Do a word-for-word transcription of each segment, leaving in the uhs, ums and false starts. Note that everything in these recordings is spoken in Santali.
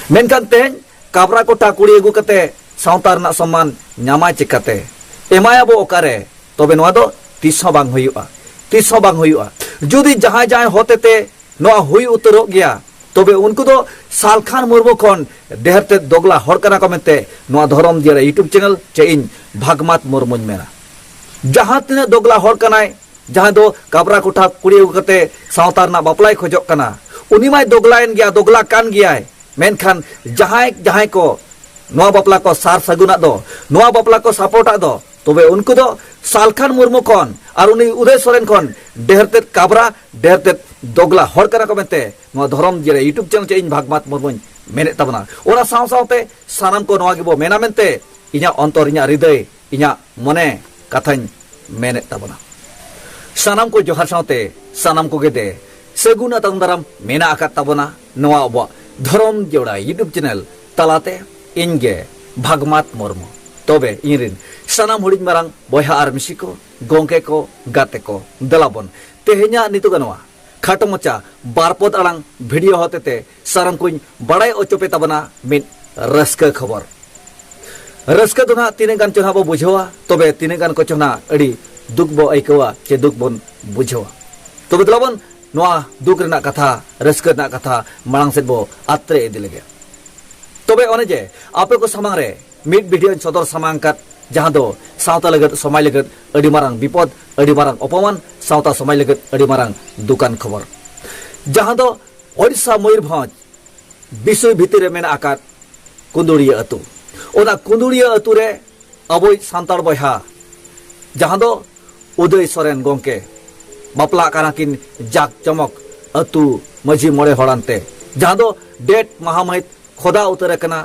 ᱢᱮᱱᱠᱷᱟᱱ ᱛᱮᱦᱮᱧ ᱠᱟᱵᱽᱨᱟ ᱠᱚᱴᱷᱟ ᱠᱩᱲᱤ ᱟᱹᱜᱩ ᱠᱟᱛᱮ ᱥᱟᱶᱛᱟ ᱨᱮᱱᱟᱜ ᱥᱚᱢᱢᱟᱱ ᱧᱟᱢᱟᱭ ᱪᱤᱠᱟᱹᱛᱮ? ᱮᱢᱟᱭᱟᱵᱚ ᱚᱠᱟᱨᱮ? ᱛᱚᱵᱮ ᱱᱚᱣᱟ ᱫᱚ ᱛᱤᱥ ᱦᱚᱸ ᱵᱟᱝ ᱦᱩᱭᱩᱜᱼᱟ, ᱛᱤᱥ ᱦᱚᱸ ᱵᱟᱝ ᱦᱩᱭᱩᱜᱼᱟ᱾ ᱡᱩᱫᱤ ᱡᱟᱦᱟᱸᱭ ᱡᱟᱦᱟᱸᱭ ᱦᱚᱛᱮᱛᱮ ᱱᱚᱣᱟ ᱦᱩᱭ ᱩᱛᱟᱹᱨᱚᱜ ᱜᱮᱭᱟ, ᱛᱚᱵᱮ ᱩᱱᱠᱩ ᱫᱚ ᱥᱟᱞᱠᱷᱟᱱ ᱢᱩᱨᱢᱩ ᱠᱷᱚᱱ ᱰᱷᱮᱨ ᱛᱮᱫ ᱫᱚᱜᱽᱞᱟ ᱦᱚᱲ ᱠᱟᱱᱟ ᱠᱚ ᱢᱮᱱᱛᱮ ᱱᱚᱣᱟ ᱫᱷᱚᱨᱚᱢ ᱡᱤᱭᱟᱹᱲᱟ YouTube channel ᱪᱮ ᱤᱧ ᱵᱷᱟᱜᱽᱢᱟᱛ ᱢᱩᱨᱢᱩᱧ ᱢᱮᱱᱟ᱾ ᱡᱟᱦᱟᱸ ᱛᱤᱱᱟᱹᱜ ᱫᱚᱜᱽᱞᱟ ᱦᱚᱲ ᱠᱟᱱᱟᱭ, ᱡᱟᱦᱟᱸᱭ ᱫᱚ ᱠᱟᱵᱽᱨᱟ ᱠᱚᱴᱷᱟ ᱠᱩᱲᱤ ᱟᱹᱜᱩ ᱠᱟᱛᱮ ᱥᱟᱶᱛᱟ ᱨᱮᱱᱟᱜ ᱵᱟᱯᱞᱟᱭ ᱠᱷᱚᱡᱚᱜ ᱠᱟᱱᱟ, ᱩᱱᱤ ᱢᱟᱭ ᱫᱚᱜᱽᱞᱟᱭᱮᱱ ᱜᱮᱭᱟ, ᱫᱚᱜᱽᱞᱟ ᱠᱟᱱ ᱜᱮᱭᱟᱭ᱾ ᱢᱮᱱᱠᱷᱟᱱ ᱡᱟᱦᱟᱸᱭ ᱡᱟᱦᱟᱸᱭ ᱠᱚ ᱱᱚᱣᱟ ᱵᱟᱯᱞᱟ ᱠᱚ ᱥᱟᱨ ᱥᱟᱹᱜᱩᱱᱟᱜ ᱫᱚ, ᱱᱚᱣᱟ ᱵᱟᱯᱞᱟ ᱠᱚ ᱥᱟᱯᱳᱨᱴᱟᱜ ᱫᱚ, ᱛᱚᱵᱮ ᱩᱱᱠᱩ ᱫᱚ ᱥᱟᱞᱠᱷᱟᱱ ᱢᱩᱨᱢᱩ ᱠᱷᱚᱱ ᱟᱨ ᱩᱱᱤ ᱩᱫᱚᱭ ᱥᱚᱨᱮᱱ ᱠᱷᱚᱱ ᱰᱷᱮᱨ ᱛᱮᱫ ᱠᱟᱵᱽᱨᱟ, ᱰᱷᱮᱨ ᱛᱮᱫ ᱫᱚᱜᱽᱞᱟ ᱦᱚᱲ ᱠᱟᱱᱟ ᱠᱚ ᱢᱮᱱᱛᱮ ᱱᱚᱣᱟ ᱫᱷᱚᱨᱚᱢ ᱡᱤᱭᱟᱹᱲᱟ YouTube channel ᱪᱮ ᱤᱧ ᱵᱷᱟᱜᱽᱢᱟᱛ ᱢᱩᱨᱢᱩᱧ ᱢᱮᱱᱮᱫ ᱛᱟᱵᱚᱱᱟ᱾ ᱚᱱᱟ ᱥᱟᱶ ᱥᱟᱶᱛᱮ ᱥᱟᱱᱟᱢ ᱠᱚ ᱱᱚᱣᱟ ᱜᱮᱵᱚ ᱢᱮᱱᱟ ᱢᱮᱱᱛᱮ ᱤᱧᱟᱹᱜ ᱚᱱᱛᱚᱨ, ᱤᱧᱟᱹᱜ ᱦᱨᱤᱫᱟᱹᱭ, ᱤᱧᱟᱹᱜ ᱢᱚᱱᱮ ᱠᱟᱛᱷᱟᱧ ᱢᱮᱱᱮᱫ ᱛᱟᱵᱚᱱᱟ᱾ ᱥᱟᱱᱟᱢ ᱠᱚ ᱡᱚᱦᱟᱨ ᱥᱟᱶᱛᱮ ᱥᱟᱱᱟᱢ ᱠᱚᱜᱮ ᱫᱮ ᱥᱟᱹᱜᱩᱱ ᱟᱛᱟᱝ ᱫᱟᱨᱟᱢ ᱢᱮᱱᱟᱜ ᱟᱠᱟᱫ ᱛᱟᱵᱚᱱᱟ ᱱᱚᱣᱟ ᱟᱵᱚᱣᱟᱜ ᱫᱷᱚᱨᱚᱢ ᱡᱤᱭᱟᱹᱲᱟ YouTube channel ᱛᱟᱞᱟᱛᱮ᱾ ᱤᱧ ᱜᱮ ᱵᱷᱟᱜᱽᱢᱟᱛ ᱢᱩᱨᱢᱩ᱾ ᱛᱚᱵᱮ ᱤᱧ ᱨᱤᱱ ᱥᱟᱱᱟᱢ ᱦᱩᱰᱤᱧ ᱢᱟᱨᱟᱝ ᱵᱚᱭᱦᱟ ᱟᱨ ᱢᱤᱥᱤ ᱠᱚ, ᱜᱚᱝᱠᱮ ᱠᱚ, ᱜᱟᱛᱮ ᱠᱚ, ᱫᱮᱞᱟ ᱵᱚᱱ ᱛᱮᱦᱮᱧᱟᱜ ᱱᱤᱛᱚᱜ ᱱᱚᱣᱟ ᱠᱷᱟᱴᱚ ᱢᱟᱪᱷᱟ ᱵᱟᱨ ᱯᱚᱫ ᱟᱲᱟᱝ ᱵᱷᱤᱰᱤᱭᱳ ᱦᱚᱛᱮᱛᱮ ᱥᱟᱱᱟᱢ ᱠᱚᱧ ᱵᱟᱲᱟᱭ ᱚᱪᱚ ᱯᱮ ᱛᱟᱵᱚᱱᱟ ᱢᱤᱫ ᱨᱟᱹᱥᱠᱟᱹ ᱠᱷᱚᱵᱚᱨ᱾ ᱨᱟᱹᱥᱠᱟᱹ ᱫᱚ ᱱᱟᱦᱟᱜ ᱛᱤᱱᱟᱹᱜ ᱜᱟᱱ ᱪᱚ ᱱᱟᱦᱟᱜ ᱵᱚ ᱵᱩᱡᱷᱟᱹᱣᱟ, ᱛᱚᱵᱮ ᱛᱤᱱᱟᱹᱜ ᱜᱟᱱ ᱠᱚ ᱪᱚ ᱱᱟᱦᱟᱜ ᱟᱹᱰᱤ ᱫᱩᱠ ᱵᱚ ᱟᱹᱭᱠᱟᱹᱣᱟ ᱪᱮ ᱫᱩᱠ ᱵᱚᱱ ᱵᱩᱡᱷᱟᱹᱣᱟ᱾ ᱛᱚᱵᱮ ᱫᱮᱞᱟ ᱵᱚᱱ ᱱᱚᱣᱟ ᱫᱩᱠ ᱨᱮᱱᱟᱜ ᱠᱟᱛᱷᱟ, ᱨᱟᱹᱥᱠᱟᱹ ᱨᱮᱱᱟᱜ ᱠᱟᱛᱷᱟ ᱢᱟᱲᱟᱝ ᱥᱮᱫ ᱵᱚ ᱟᱛᱨᱮ ᱤᱫᱤ ᱞᱮᱜᱮ᱾ ᱛᱚᱵᱮ ᱚᱱᱮ ᱡᱮ ᱟᱯᱮ ᱠᱚ ᱥᱟᱢᱟᱝ ᱨᱮ ᱢᱤᱫ ᱵᱷᱤᱰᱤᱭᱳᱧ ᱥᱚᱫᱚᱨ ᱥᱟᱢᱟᱝ ᱟᱠᱟᱫ, ᱡᱟᱦᱟᱸ ᱫᱚ ᱥᱟᱶᱛᱟ ᱞᱟᱹᱜᱤᱫ, ᱥᱚᱢᱟᱡᱽ ᱞᱟᱹᱜᱤᱫ ᱟᱹᱰᱤ ᱢᱟᱨᱟᱝ ᱵᱤᱯᱚᱫ, ᱟᱹᱰᱤ ᱢᱟᱨᱟᱝ ᱚᱯᱚᱢᱟᱱ, ᱥᱟᱶᱛᱟ ᱥᱚᱢᱟᱡᱽ ᱞᱟᱹᱜᱤᱫ ᱟᱹᱰᱤ ᱢᱟᱨᱟᱝ ᱫᱩᱠᱟᱱ ᱠᱷᱚᱵᱚᱨ, ᱡᱟᱦᱟᱸ ᱫᱚ ᱳᱰᱤᱥᱟ ᱢᱚᱭᱩᱨᱵᱷᱚᱸᱡᱽ ᱵᱤᱥᱩᱭ ᱵᱷᱤᱛᱤᱨ ᱨᱮ ᱢᱮᱱᱟᱜ ᱟᱠᱟᱫ ᱠᱩᱸᱫᱩᱲᱤᱭᱟᱹ ᱟᱹᱛᱩ᱾ ᱚᱱᱟ ᱠᱩᱸᱫᱩᱲᱤᱭᱟᱹ ᱟᱹᱛᱩ ᱨᱮ ᱟᱵᱚᱭᱤᱡ ᱥᱟᱱᱛᱟᱲ ᱵᱚᱭᱦᱟ, ᱡᱟᱦᱟᱸ ᱫᱚ ᱩᱫᱚᱭ ᱥᱚᱨᱮᱱ ᱜᱚᱢᱠᱮ, ᱵᱟᱯᱞᱟᱜ ᱠᱟᱱᱟ ᱠᱤᱱ ᱡᱟᱠ ᱡᱚᱢᱚᱠ ᱟᱹᱛᱩ ᱢᱟᱹᱡᱷᱤ ᱢᱚᱬᱮ ᱦᱚᱲ ᱟᱱᱛᱮ, ᱡᱟᱦᱟᱸ ᱫᱚ ᱰᱮᱴ ᱢᱟᱦᱟ ᱢᱟᱹᱦᱤᱛ ᱠᱷᱚᱫᱟ ᱩᱛᱟᱹᱨ ᱟᱠᱟᱱᱟ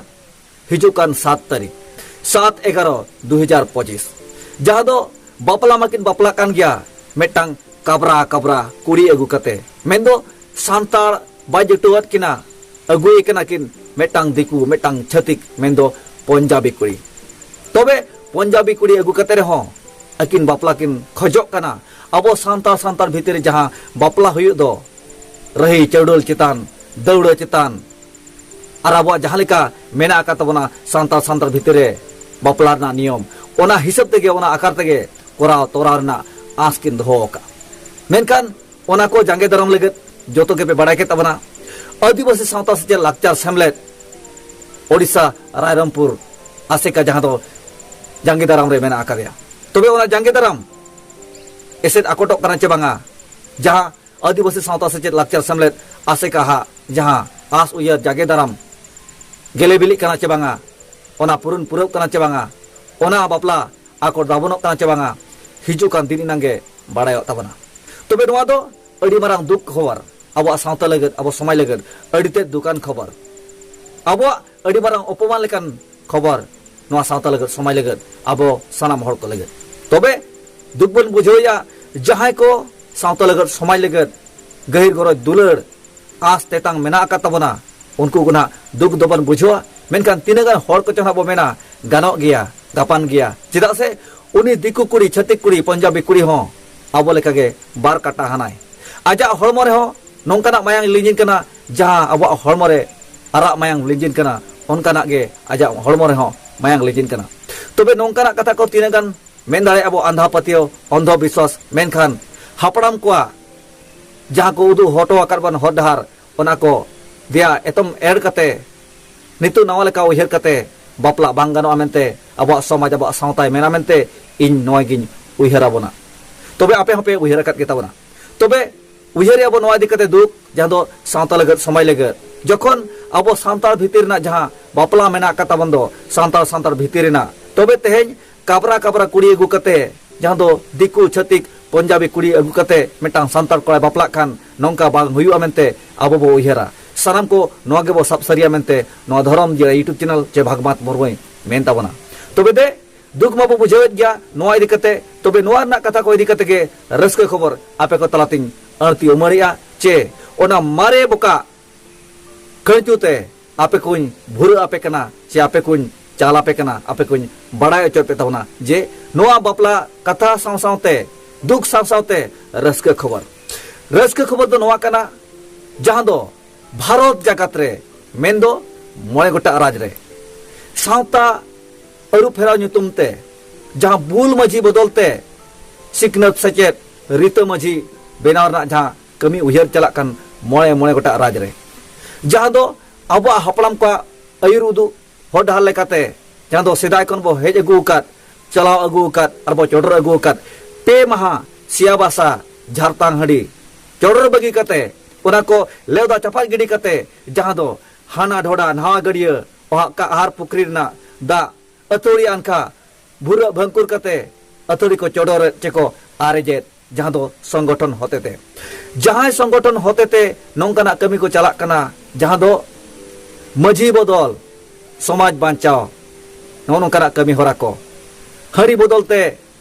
ᱦᱤᱡᱩᱜ ᱠᱟᱱ ᱥᱟᱛ ᱛᱟᱹᱨᱤᱠᱷ, ᱥᱟᱛ ᱮᱜᱟᱨᱚ ᱫᱩ ᱦᱟᱡᱟᱨ ᱯᱚᱸᱪᱤᱥ, ᱡᱟᱦᱟᱸ ᱫᱚ ᱵᱟᱯᱞᱟ ᱢᱟᱠᱤᱱ ᱵᱟᱯᱞᱟᱜ ᱠᱟᱱ ᱜᱮᱭᱟ ᱢᱤᱫᱴᱟᱝ ᱠᱟᱵᱽᱨᱟ ᱠᱟᱵᱽᱨᱟ ᱠᱩᱲᱤ ᱟᱹᱜᱩ ᱠᱟᱛᱮ, ᱢᱮᱱᱫᱚ ᱥᱟᱱᱛᱟᱲ ᱵᱟᱭ ᱡᱩᱴᱟᱹᱣᱟᱫ ᱠᱤᱱᱟ, ᱟᱹᱜᱩᱭᱮ ᱠᱟᱱᱟ ᱠᱤᱱ ᱢᱤᱫᱴᱟᱝ ᱫᱤᱠᱩ, ᱢᱤᱫᱴᱟᱝ ᱪᱷᱟᱹᱛᱤᱠ, ᱢᱮᱱᱫᱚ ᱯᱚᱧᱡᱟᱵᱤ ᱠᱩᱲᱤ᱾ ᱛᱚᱵᱮ ᱯᱚᱧᱡᱟᱵᱤ ᱠᱩᱲᱤ ᱟᱹᱜᱩ ᱠᱟᱛᱮ ᱨᱮᱦᱚᱸ ᱟᱹᱠᱤᱱ ᱵᱟᱯᱞᱟ ᱠᱤᱱ ᱠᱷᱚᱡᱚᱜ ᱠᱟᱱᱟ᱾ ᱟᱵᱚ ᱥᱟᱱᱛᱟᱲ ᱥᱟᱱᱛᱟᱲ ᱵᱷᱤᱛᱤᱨ ᱨᱮ ᱡᱟᱦᱟᱸ ᱵᱟᱯᱞᱟ ᱦᱩᱭᱩᱜ ᱫᱚ, ᱨᱟᱹᱦᱤ ᱪᱟᱹᱣᱰᱟᱹᱞ ᱪᱮᱛᱟᱱ, ᱫᱟᱹᱣᱲᱟᱹ ᱪᱮᱛᱟᱱ, ᱟᱨ ᱟᱵᱚᱣᱟᱜ ᱡᱟᱦᱟᱸ ᱞᱮᱠᱟ ᱢᱮᱱᱟᱜ ᱟᱠᱟᱫ ᱛᱟᱵᱚᱱᱟ ᱥᱟᱱᱛᱟᱲ ᱥᱟᱱᱛᱟᱲ ᱵᱷᱤᱛᱤᱨ ᱨᱮ ᱵᱟᱯᱞᱟ ᱨᱮᱱᱟᱜ ᱱᱤᱭᱚᱢ, ᱚᱱᱟ ᱦᱤᱥᱟᱹᱵ ᱛᱮᱜᱮ, ᱚᱱᱟ ᱟᱠᱟᱨ ᱛᱮᱜᱮ ᱠᱚᱨᱟᱣ ᱛᱚᱨᱟᱣ ᱨᱮᱱᱟᱜ ᱟᱸᱥ ᱠᱤᱱ ᱫᱚᱦᱚ ᱟᱠᱟᱫ᱾ ᱢᱮᱱᱠᱷᱟᱱ ᱚᱱᱟ ᱠᱚ ᱡᱟᱸᱜᱮ ᱫᱟᱨᱟᱢ ᱞᱟᱹᱜᱤᱫ ᱡᱚᱛᱚ ᱜᱮᱯᱮ ᱵᱟᱲᱟᱭ ᱠᱮᱫ ᱛᱟᱵᱚᱱᱟ, ᱟᱹᱫᱤᱵᱟᱹᱥᱤ ᱥᱟᱶᱛᱟ ᱥᱮᱪᱮᱫ ᱞᱟᱠᱪᱟᱨ ᱥᱮᱢᱞᱮᱫ ᱳᱰᱤᱥᱟ ᱨᱟᱭᱨᱚᱝᱯᱩᱨ ᱟᱥᱮᱠᱟ, ᱡᱟᱦᱟᱸ ᱫᱚ ᱡᱟᱸᱜᱮ ᱫᱟᱨᱟᱢ ᱨᱮ ᱢᱮᱱᱟᱜ ᱟᱠᱟᱫᱮᱭᱟ᱾ ᱛᱚᱵᱮ ᱚᱱᱟ ᱡᱟᱸᱜᱮ ᱫᱟᱨᱟᱢ ᱮᱥᱮᱫ ᱟᱠᱚᱴᱚᱜ ᱠᱟᱱᱟ ᱪᱮ ᱵᱟᱝᱟ? ᱡᱟᱦᱟᱸ ᱟᱹᱫᱤᱵᱟᱹᱥᱤ ᱥᱟᱶᱛᱟ ᱥᱮᱪᱮᱫ ᱞᱟᱠᱪᱟᱨ ᱥᱮᱢᱞᱮᱫ ᱟᱥᱮᱠᱟ ᱦᱟᱜ ᱡᱟᱦᱟᱸ ᱟᱸᱥ ᱩᱭᱦᱟᱹᱨ ᱡᱟᱸᱜᱮ ᱫᱟᱨᱟᱢ ᱜᱮᱞᱮ ᱵᱤᱞᱤᱜ ᱠᱟᱱᱟ ᱪᱮ ᱵᱟᱝᱟ, ᱚᱱᱟ ᱯᱩᱨᱩᱱ ᱯᱩᱨᱟᱹᱜ ᱠᱟᱱᱟ ᱪᱮ ᱵᱟᱝᱟ, ᱚᱱᱟ ᱵᱟᱯᱞᱟ ᱟᱠᱚᱴ ᱫᱟᱵᱚᱱᱚᱜ ᱠᱟᱱᱟ ᱪᱮ ᱵᱟᱝᱟ, ᱦᱤᱡᱩᱜ ᱠᱟᱱ ᱫᱤᱱ ᱮᱱᱟᱝ ᱜᱮ ᱵᱟᱲᱟᱭᱚᱜ ᱛᱟᱵᱚᱱᱟ᱾ ᱛᱚᱵᱮ ᱱᱚᱣᱟ ᱫᱚ ᱟᱹᱰᱤ ᱢᱟᱨᱟᱝ ᱫᱩᱠ ᱠᱷᱚᱵᱚᱨ, ᱟᱵᱚᱣᱟᱜ ᱥᱟᱶᱛᱟ ᱞᱟᱹᱜᱤᱫ, ᱟᱵᱚ ᱥᱚᱢᱟᱡᱽ ᱞᱟᱹᱜᱤᱫ ᱟᱹᱰᱤ ᱛᱮᱫ ᱫᱩᱠᱟᱱ ᱠᱷᱚᱵᱚᱨ, ᱟᱵᱚᱣᱟᱜ ᱟᱹᱰᱤ ᱢᱟᱨᱟᱝ ᱚᱯᱚᱢᱟᱱ ᱞᱮᱠᱟᱱ ᱠᱷᱚᱵᱚᱨ, ᱱᱚᱣᱟ ᱥᱟᱶᱛᱟ ᱞᱟᱹᱜᱤᱫ, ᱥᱚᱢᱟᱡᱽ ᱞᱟᱹᱜᱤᱫ, ᱟᱵᱚ ᱥᱟᱱᱟᱢ ᱦᱚᱲ ᱠᱚ ᱞᱟᱹᱜᱤᱫ᱾ ᱛᱚᱵᱮ ᱫᱩᱠ ᱵᱚᱱ ᱵᱩᱡᱷᱟᱹᱣᱮᱫᱼᱟ, ᱡᱟᱦᱟᱸᱭ ᱠᱚ ᱥᱟᱶᱛᱟ ᱞᱟᱹᱜᱤᱫ, ᱥᱚᱢᱟᱡᱽ ᱞᱟᱹᱜᱤᱫ ᱜᱟᱹᱦᱤᱨ ᱜᱚᱨᱚᱡᱽ ᱫᱩᱞᱟᱹᱲ ᱟᱸᱥ ᱛᱮᱛᱟᱝ ᱢᱮᱱᱟᱜ ᱟᱠᱟᱫ ᱛᱟᱵᱚᱱᱟ, ᱩᱱᱠᱩ ᱠᱚ ᱱᱟᱦᱟᱜ ᱫᱩᱠ ᱫᱚᱵᱚᱱ ᱵᱩᱡᱷᱟᱹᱣᱟ᱾ ᱢᱮᱱᱠᱷᱟᱱ ᱛᱤᱱᱟᱹᱜ ᱜᱟᱱ ᱦᱚᱲ ᱠᱚᱪᱚ ᱱᱟᱦᱟᱜ ᱵᱚ ᱢᱮᱱᱟ, ᱜᱟᱱᱚᱜ ᱜᱮᱭᱟ, ᱜᱟᱯᱟᱱ ᱜᱮᱭᱟ, ᱪᱮᱫᱟᱜ ᱥᱮ ᱩᱱᱤ ᱫᱤᱠᱩ ᱠᱩᱲᱤ, ᱪᱷᱟᱹᱛᱤᱠ ᱠᱩᱲᱤ, ᱯᱚᱧᱡᱟᱵᱤ ᱠᱩᱲᱤ ᱦᱚᱸ ᱟᱵᱚ ᱞᱮᱠᱟᱜᱮ ᱵᱟᱨ ᱠᱟᱴᱟ ᱦᱟᱱᱟᱭ᱾ ᱟᱡᱟᱜ ᱦᱚᱲᱢᱚ ᱨᱮᱦᱚᱸ ᱱᱚᱝᱠᱟᱱᱟᱜ ᱢᱟᱭᱟᱝ ᱞᱤᱸᱡᱤᱱ ᱠᱟᱱᱟ, ᱡᱟᱦᱟᱸ ᱟᱵᱚᱣᱟᱜ ᱦᱚᱲᱢᱚ ᱨᱮ ᱟᱨᱟᱜ ᱢᱟᱭᱟᱝ ᱞᱤᱸᱡᱤᱱ ᱠᱟᱱᱟ, ᱚᱱᱠᱟᱱᱟᱜ ᱜᱮ ᱟᱡᱟᱜ ᱦᱚᱲᱢᱚ ᱨᱮᱦᱚᱸ ᱢᱟᱭᱟᱝ ᱞᱤᱸᱡᱤᱱ ᱠᱟᱱᱟ᱾ ᱛᱚᱵᱮ ᱱᱚᱝᱠᱟᱱᱟᱜ ᱠᱟᱛᱷᱟ ᱠᱚ ᱛᱤᱱᱟᱹᱜ ᱜᱟᱱ ᱢᱮᱱ ᱫᱟᱲᱮᱭᱟᱜᱼᱟ ᱵᱚ ᱟᱸᱫᱷᱟ ᱯᱟᱹᱛᱭᱟᱹᱣ, ᱚᱱᱫᱷᱚ ᱵᱤᱥᱣᱟᱥ, ᱢᱮᱱᱠᱷᱟᱱ ᱦᱟᱯᱲᱟᱢ ᱠᱚᱣᱟᱜ ᱡᱟᱦᱟᱸ ᱠᱚ ᱩᱫᱩᱜ ᱦᱚᱴᱚ ᱟᱠᱟᱫ ᱵᱚᱱ ᱦᱚᱨ ᱰᱟᱦᱟᱨ, ᱚᱱᱟ ᱠᱚ ᱫᱮᱭᱟ ᱮᱛᱚᱢ ᱮᱲ ᱠᱟᱛᱮ, ᱱᱤᱛᱚᱜ ᱱᱟᱣᱟ ᱞᱮᱠᱟ ᱩᱭᱦᱟᱹᱨ ᱠᱟᱛᱮ ᱵᱟᱯᱞᱟ ᱵᱟᱝ ᱜᱟᱱᱚᱜᱼᱟ ᱢᱮᱱᱛᱮ ᱟᱵᱚᱣᱟᱜ ᱥᱚᱢᱟᱡᱽ, ᱟᱵᱚᱣᱟᱜ ᱥᱟᱶᱛᱟᱭ ᱢᱮᱱᱟ ᱢᱮᱱᱛᱮ ᱤᱧ ᱱᱚᱣᱟ ᱜᱤᱧ ᱩᱭᱦᱟᱹᱨ ᱟᱵᱚᱱᱟ᱾ ᱛᱚᱵᱮ ᱟᱯᱮ ᱦᱚᱸᱯᱮ ᱩᱭᱦᱟᱹᱨ ᱟᱠᱟᱫ ᱜᱮ ᱛᱟᱵᱚᱱᱟ᱾ ᱛᱚᱵᱮ ᱩᱭᱦᱟᱹᱨᱮᱜᱼᱟ ᱵᱚᱱ ᱱᱚᱣᱟ ᱤᱫᱤ ᱠᱟᱛᱮ ᱫᱩᱠ, ᱡᱟᱦᱟᱸ ᱫᱚ ᱥᱟᱶᱛᱟ ᱞᱟᱹᱜᱤᱫ, ᱥᱚᱢᱟᱡᱽ ᱞᱟᱹᱜᱤᱫ, ᱡᱚᱠᱷᱚᱱ ᱟᱵᱚ ᱥᱟᱱᱛᱟᱲ ᱵᱷᱤᱛᱤᱨ ᱨᱮᱱᱟᱜ ᱡᱟᱦᱟᱸ ᱵᱟᱯᱞᱟ ᱢᱮᱱᱟᱜ ᱟᱠᱟᱫ ᱛᱟᱵᱚᱱ ᱫᱚ ᱥᱟᱱᱛᱟᱲ ᱥᱟᱱᱛᱟᱲ ᱵᱷᱤᱛᱤᱨ ᱨᱮᱱᱟᱜ, ᱛᱚᱵᱮ ᱛᱮᱦᱮᱧ ᱠᱟᱵᱽᱨᱟ ᱠᱟᱵᱽᱨᱟ ᱠᱩᱲᱤ ᱟᱹᱜᱩ ᱠᱟᱛᱮ, ᱡᱟᱦᱟᱸ ᱫᱚ ᱫᱤᱠᱩ ᱪᱷᱟᱹᱛᱤᱠ ᱯᱚᱧᱡᱟᱵᱤ ᱠᱩᱲᱤ ᱟᱹᱜᱩ ᱠᱟᱛᱮ ᱢᱤᱫᱴᱟᱝ ᱥᱟᱱᱛᱟᱲ ᱠᱚᱲᱟᱭ ᱵᱟᱯᱞᱟᱜ ᱠᱷᱟᱱ ᱱᱚᱝᱠᱟ ᱵᱟᱝ ᱦᱩᱭᱩᱜᱼᱟ ᱢᱮᱱᱛᱮ ᱟᱵᱚ ᱵᱚ ᱩᱭᱦᱟᱹᱨᱟ᱾ ᱥᱟᱱᱟᱢ ᱠᱚ ᱱᱚᱣᱟ ᱜᱮᱵᱚ ᱥᱟᱵ ᱥᱟᱹᱨᱤᱭᱟ ᱢᱮᱱᱛᱮ ᱱᱚᱣᱟ ᱫᱷᱚᱨᱚᱢ ᱡᱤᱭᱟᱹᱲᱟ YouTube channel ᱪᱮ ᱵᱷᱟᱜᱽᱢᱟᱛ ᱢᱩᱨᱢᱩᱭ ᱢᱮᱱ ᱛᱟᱵᱚᱱᱟ᱾ ᱛᱚᱵᱮ ᱫᱮ, ᱫᱩᱠ ᱢᱟᱵᱚ ᱵᱩᱡᱷᱟᱹᱣᱮᱫ ᱜᱮᱭᱟ ᱱᱚᱣᱟ ᱤᱫᱤ ᱠᱟᱛᱮ, ᱛᱚᱵᱮ ᱱᱚᱣᱟ ᱨᱮᱱᱟᱜ ᱠᱟᱛᱷᱟ ᱠᱚ ᱤᱫᱤ ᱠᱟᱛᱮ ᱜᱮ ᱨᱟᱹᱥᱠᱟᱹ ᱠᱷᱚᱵᱚᱨ ᱟᱯᱮ ᱠᱚ ᱛᱟᱞᱟᱛᱤᱧ ᱟᱹᱲᱛᱤ ᱩᱢᱟᱹᱲᱮᱜᱼᱟ, ᱪᱮ ᱚᱱᱟ ᱢᱟᱨᱮ ᱵᱚᱠᱟ ᱠᱟᱹᱧᱪᱩ ᱛᱮ ᱟᱯᱮ ᱠᱚᱧ ᱵᱷᱩᱨᱟᱹ ᱟᱯᱮ ᱠᱟᱱᱟ, ᱪᱮ ᱟᱯᱮ ᱠᱚᱧ ᱪᱟᱞ ᱟᱯᱮ ᱠᱟᱱᱟ, ᱟᱯᱮ ᱠᱚᱧ ᱵᱟᱲᱟᱭ ᱦᱚᱪᱚᱭᱮᱫ ᱯᱮ ᱛᱟᱵᱚᱱᱟ ᱡᱮ ᱱᱚᱣᱟ ᱵᱟᱯᱞᱟ ᱠᱟᱛᱷᱟ ᱥᱟᱶ ᱥᱟᱶᱛᱮ ᱫᱩᱠ ᱥᱟᱶ ᱥᱟᱶᱛᱮ ᱨᱟᱹᱥᱠᱟᱹ ᱠᱷᱚᱵᱚᱨ᱾ ᱨᱟᱹᱥᱠᱟᱹ ᱠᱷᱚᱵᱚᱨ ᱫᱚ ᱱᱚᱣᱟ ᱠᱟᱱᱟ, ᱡᱟᱦᱟᱸ ᱫᱚ ᱵᱷᱟᱨᱚᱛ ᱡᱟᱠᱟᱛ ᱨᱮ, ᱢᱮᱱᱫᱚ ᱢᱚᱬᱮ ᱜᱚᱴᱟᱝ ᱨᱟᱡᱽ ᱨᱮ ᱥᱟᱶᱛᱟ ᱟᱹᱨᱩ ᱯᱷᱮᱨᱟᱣ ᱧᱩᱛᱩᱢ ᱛᱮ ᱡᱟᱦᱟᱸ ᱵᱩᱞ ᱢᱟᱹᱡᱷᱤ ᱵᱚᱫᱚᱞ ᱛᱮ ᱥᱤᱠᱷᱱᱟᱹᱛ ᱥᱮᱪᱮᱫ ᱨᱤᱛᱟᱹ ᱢᱟᱹᱡᱷᱤ ᱵᱮᱱᱟᱣ ᱨᱮᱱᱟᱜ ᱡᱟᱦᱟᱸ ᱠᱟᱹᱢᱤ ᱩᱭᱦᱟᱹᱨ ᱪᱟᱞᱟᱜ ᱠᱟᱱ ᱢᱚᱬᱮ, ᱢᱚᱬᱮ ᱜᱚᱴᱟᱝ ᱨᱟᱡᱽ ᱨᱮ, ᱡᱟᱦᱟᱸ ᱫᱚ ᱟᱵᱚᱣᱟᱜ ᱦᱟᱯᱲᱟᱢ ᱠᱚᱣᱟᱜ ᱟᱹᱭᱩᱨ ᱩᱫᱩᱜ ᱦᱚᱨ ᱰᱟᱦᱟᱨ ᱞᱮᱠᱟᱛᱮ, ᱡᱟᱦᱟᱸ ᱫᱚ ᱥᱮᱫᱟᱭ ᱠᱷᱚᱱ ᱵᱚ ᱦᱮᱡ ᱟᱹᱜᱩ ᱟᱠᱟᱫ, ᱪᱟᱞᱟᱣ ᱟᱹᱜᱩ ᱟᱠᱟᱫ ᱟᱨ ᱵᱚ ᱪᱚᱰᱚᱨ ᱟᱹᱜᱩ ᱟᱠᱟᱫ ᱯᱮ ᱢᱟᱦᱟ ᱥᱤᱭᱟᱵᱟᱥᱟ ᱡᱷᱟᱨᱛᱟᱝ ᱦᱟᱺᱰᱤ ᱪᱚᱰᱚᱨ ᱵᱟᱹᱜᱤ ᱠᱟᱛᱮ, ᱚᱱᱟ ᱠᱚ ᱞᱮᱣᱫᱟ ᱪᱟᱯᱟᱫ ᱜᱤᱰᱤ ᱠᱟᱛᱮ, ᱡᱟᱦᱟᱸ ᱫᱚ ᱦᱟᱱᱟ ᱰᱷᱚᱰᱟ ᱱᱟᱣᱟ ᱜᱟᱹᱰᱭᱟᱹ ᱚᱦᱟᱜ ᱠᱟ ᱟᱦᱟᱨ ᱯᱩᱠᱷᱨᱤ ᱨᱮᱱᱟᱜ ᱫᱟᱜ ᱟᱹᱛᱷᱟᱹᱲᱤ ᱟᱱᱠᱷᱟ ᱵᱷᱩᱨᱟᱹᱜ ᱵᱷᱟᱹᱝᱠᱩᱨ ᱠᱟᱛᱮ ᱟᱹᱛᱷᱟᱹᱲᱤ ᱠᱚ ᱪᱚᱰᱚᱨᱮᱫ ᱪᱮ ᱠᱚ ᱟᱨᱮᱡᱮᱫ, ᱡᱟᱦᱟᱸ ᱫᱚ ᱥᱚᱝᱜᱚᱴᱷᱚᱱ ᱦᱚᱛᱮᱛᱮ᱾ ᱡᱟᱦᱟᱸᱭ ᱥᱚᱝᱜᱚᱴᱷᱚᱱ ᱦᱚᱛᱮᱛᱮ ᱱᱚᱝᱠᱟᱱᱟᱜ ᱠᱟᱹᱢᱤ ᱠᱚ ᱪᱟᱞᱟᱜ ᱠᱟᱱᱟ, ᱡᱟᱦᱟᱸ ᱫᱚ ᱢᱟᱹᱡᱷᱤ ᱵᱚᱫᱚᱞ, ᱥᱚᱢᱟᱡᱽ ᱵᱟᱧᱪᱟᱣ, ᱱᱚᱜᱼᱚ ᱱᱚᱝᱠᱟᱱᱟᱜ ᱠᱟᱹᱢᱤ ᱦᱚᱨᱟ ᱠᱚ, ᱦᱟᱺᱰᱤ ᱵᱚᱫᱚᱞ ᱛᱮ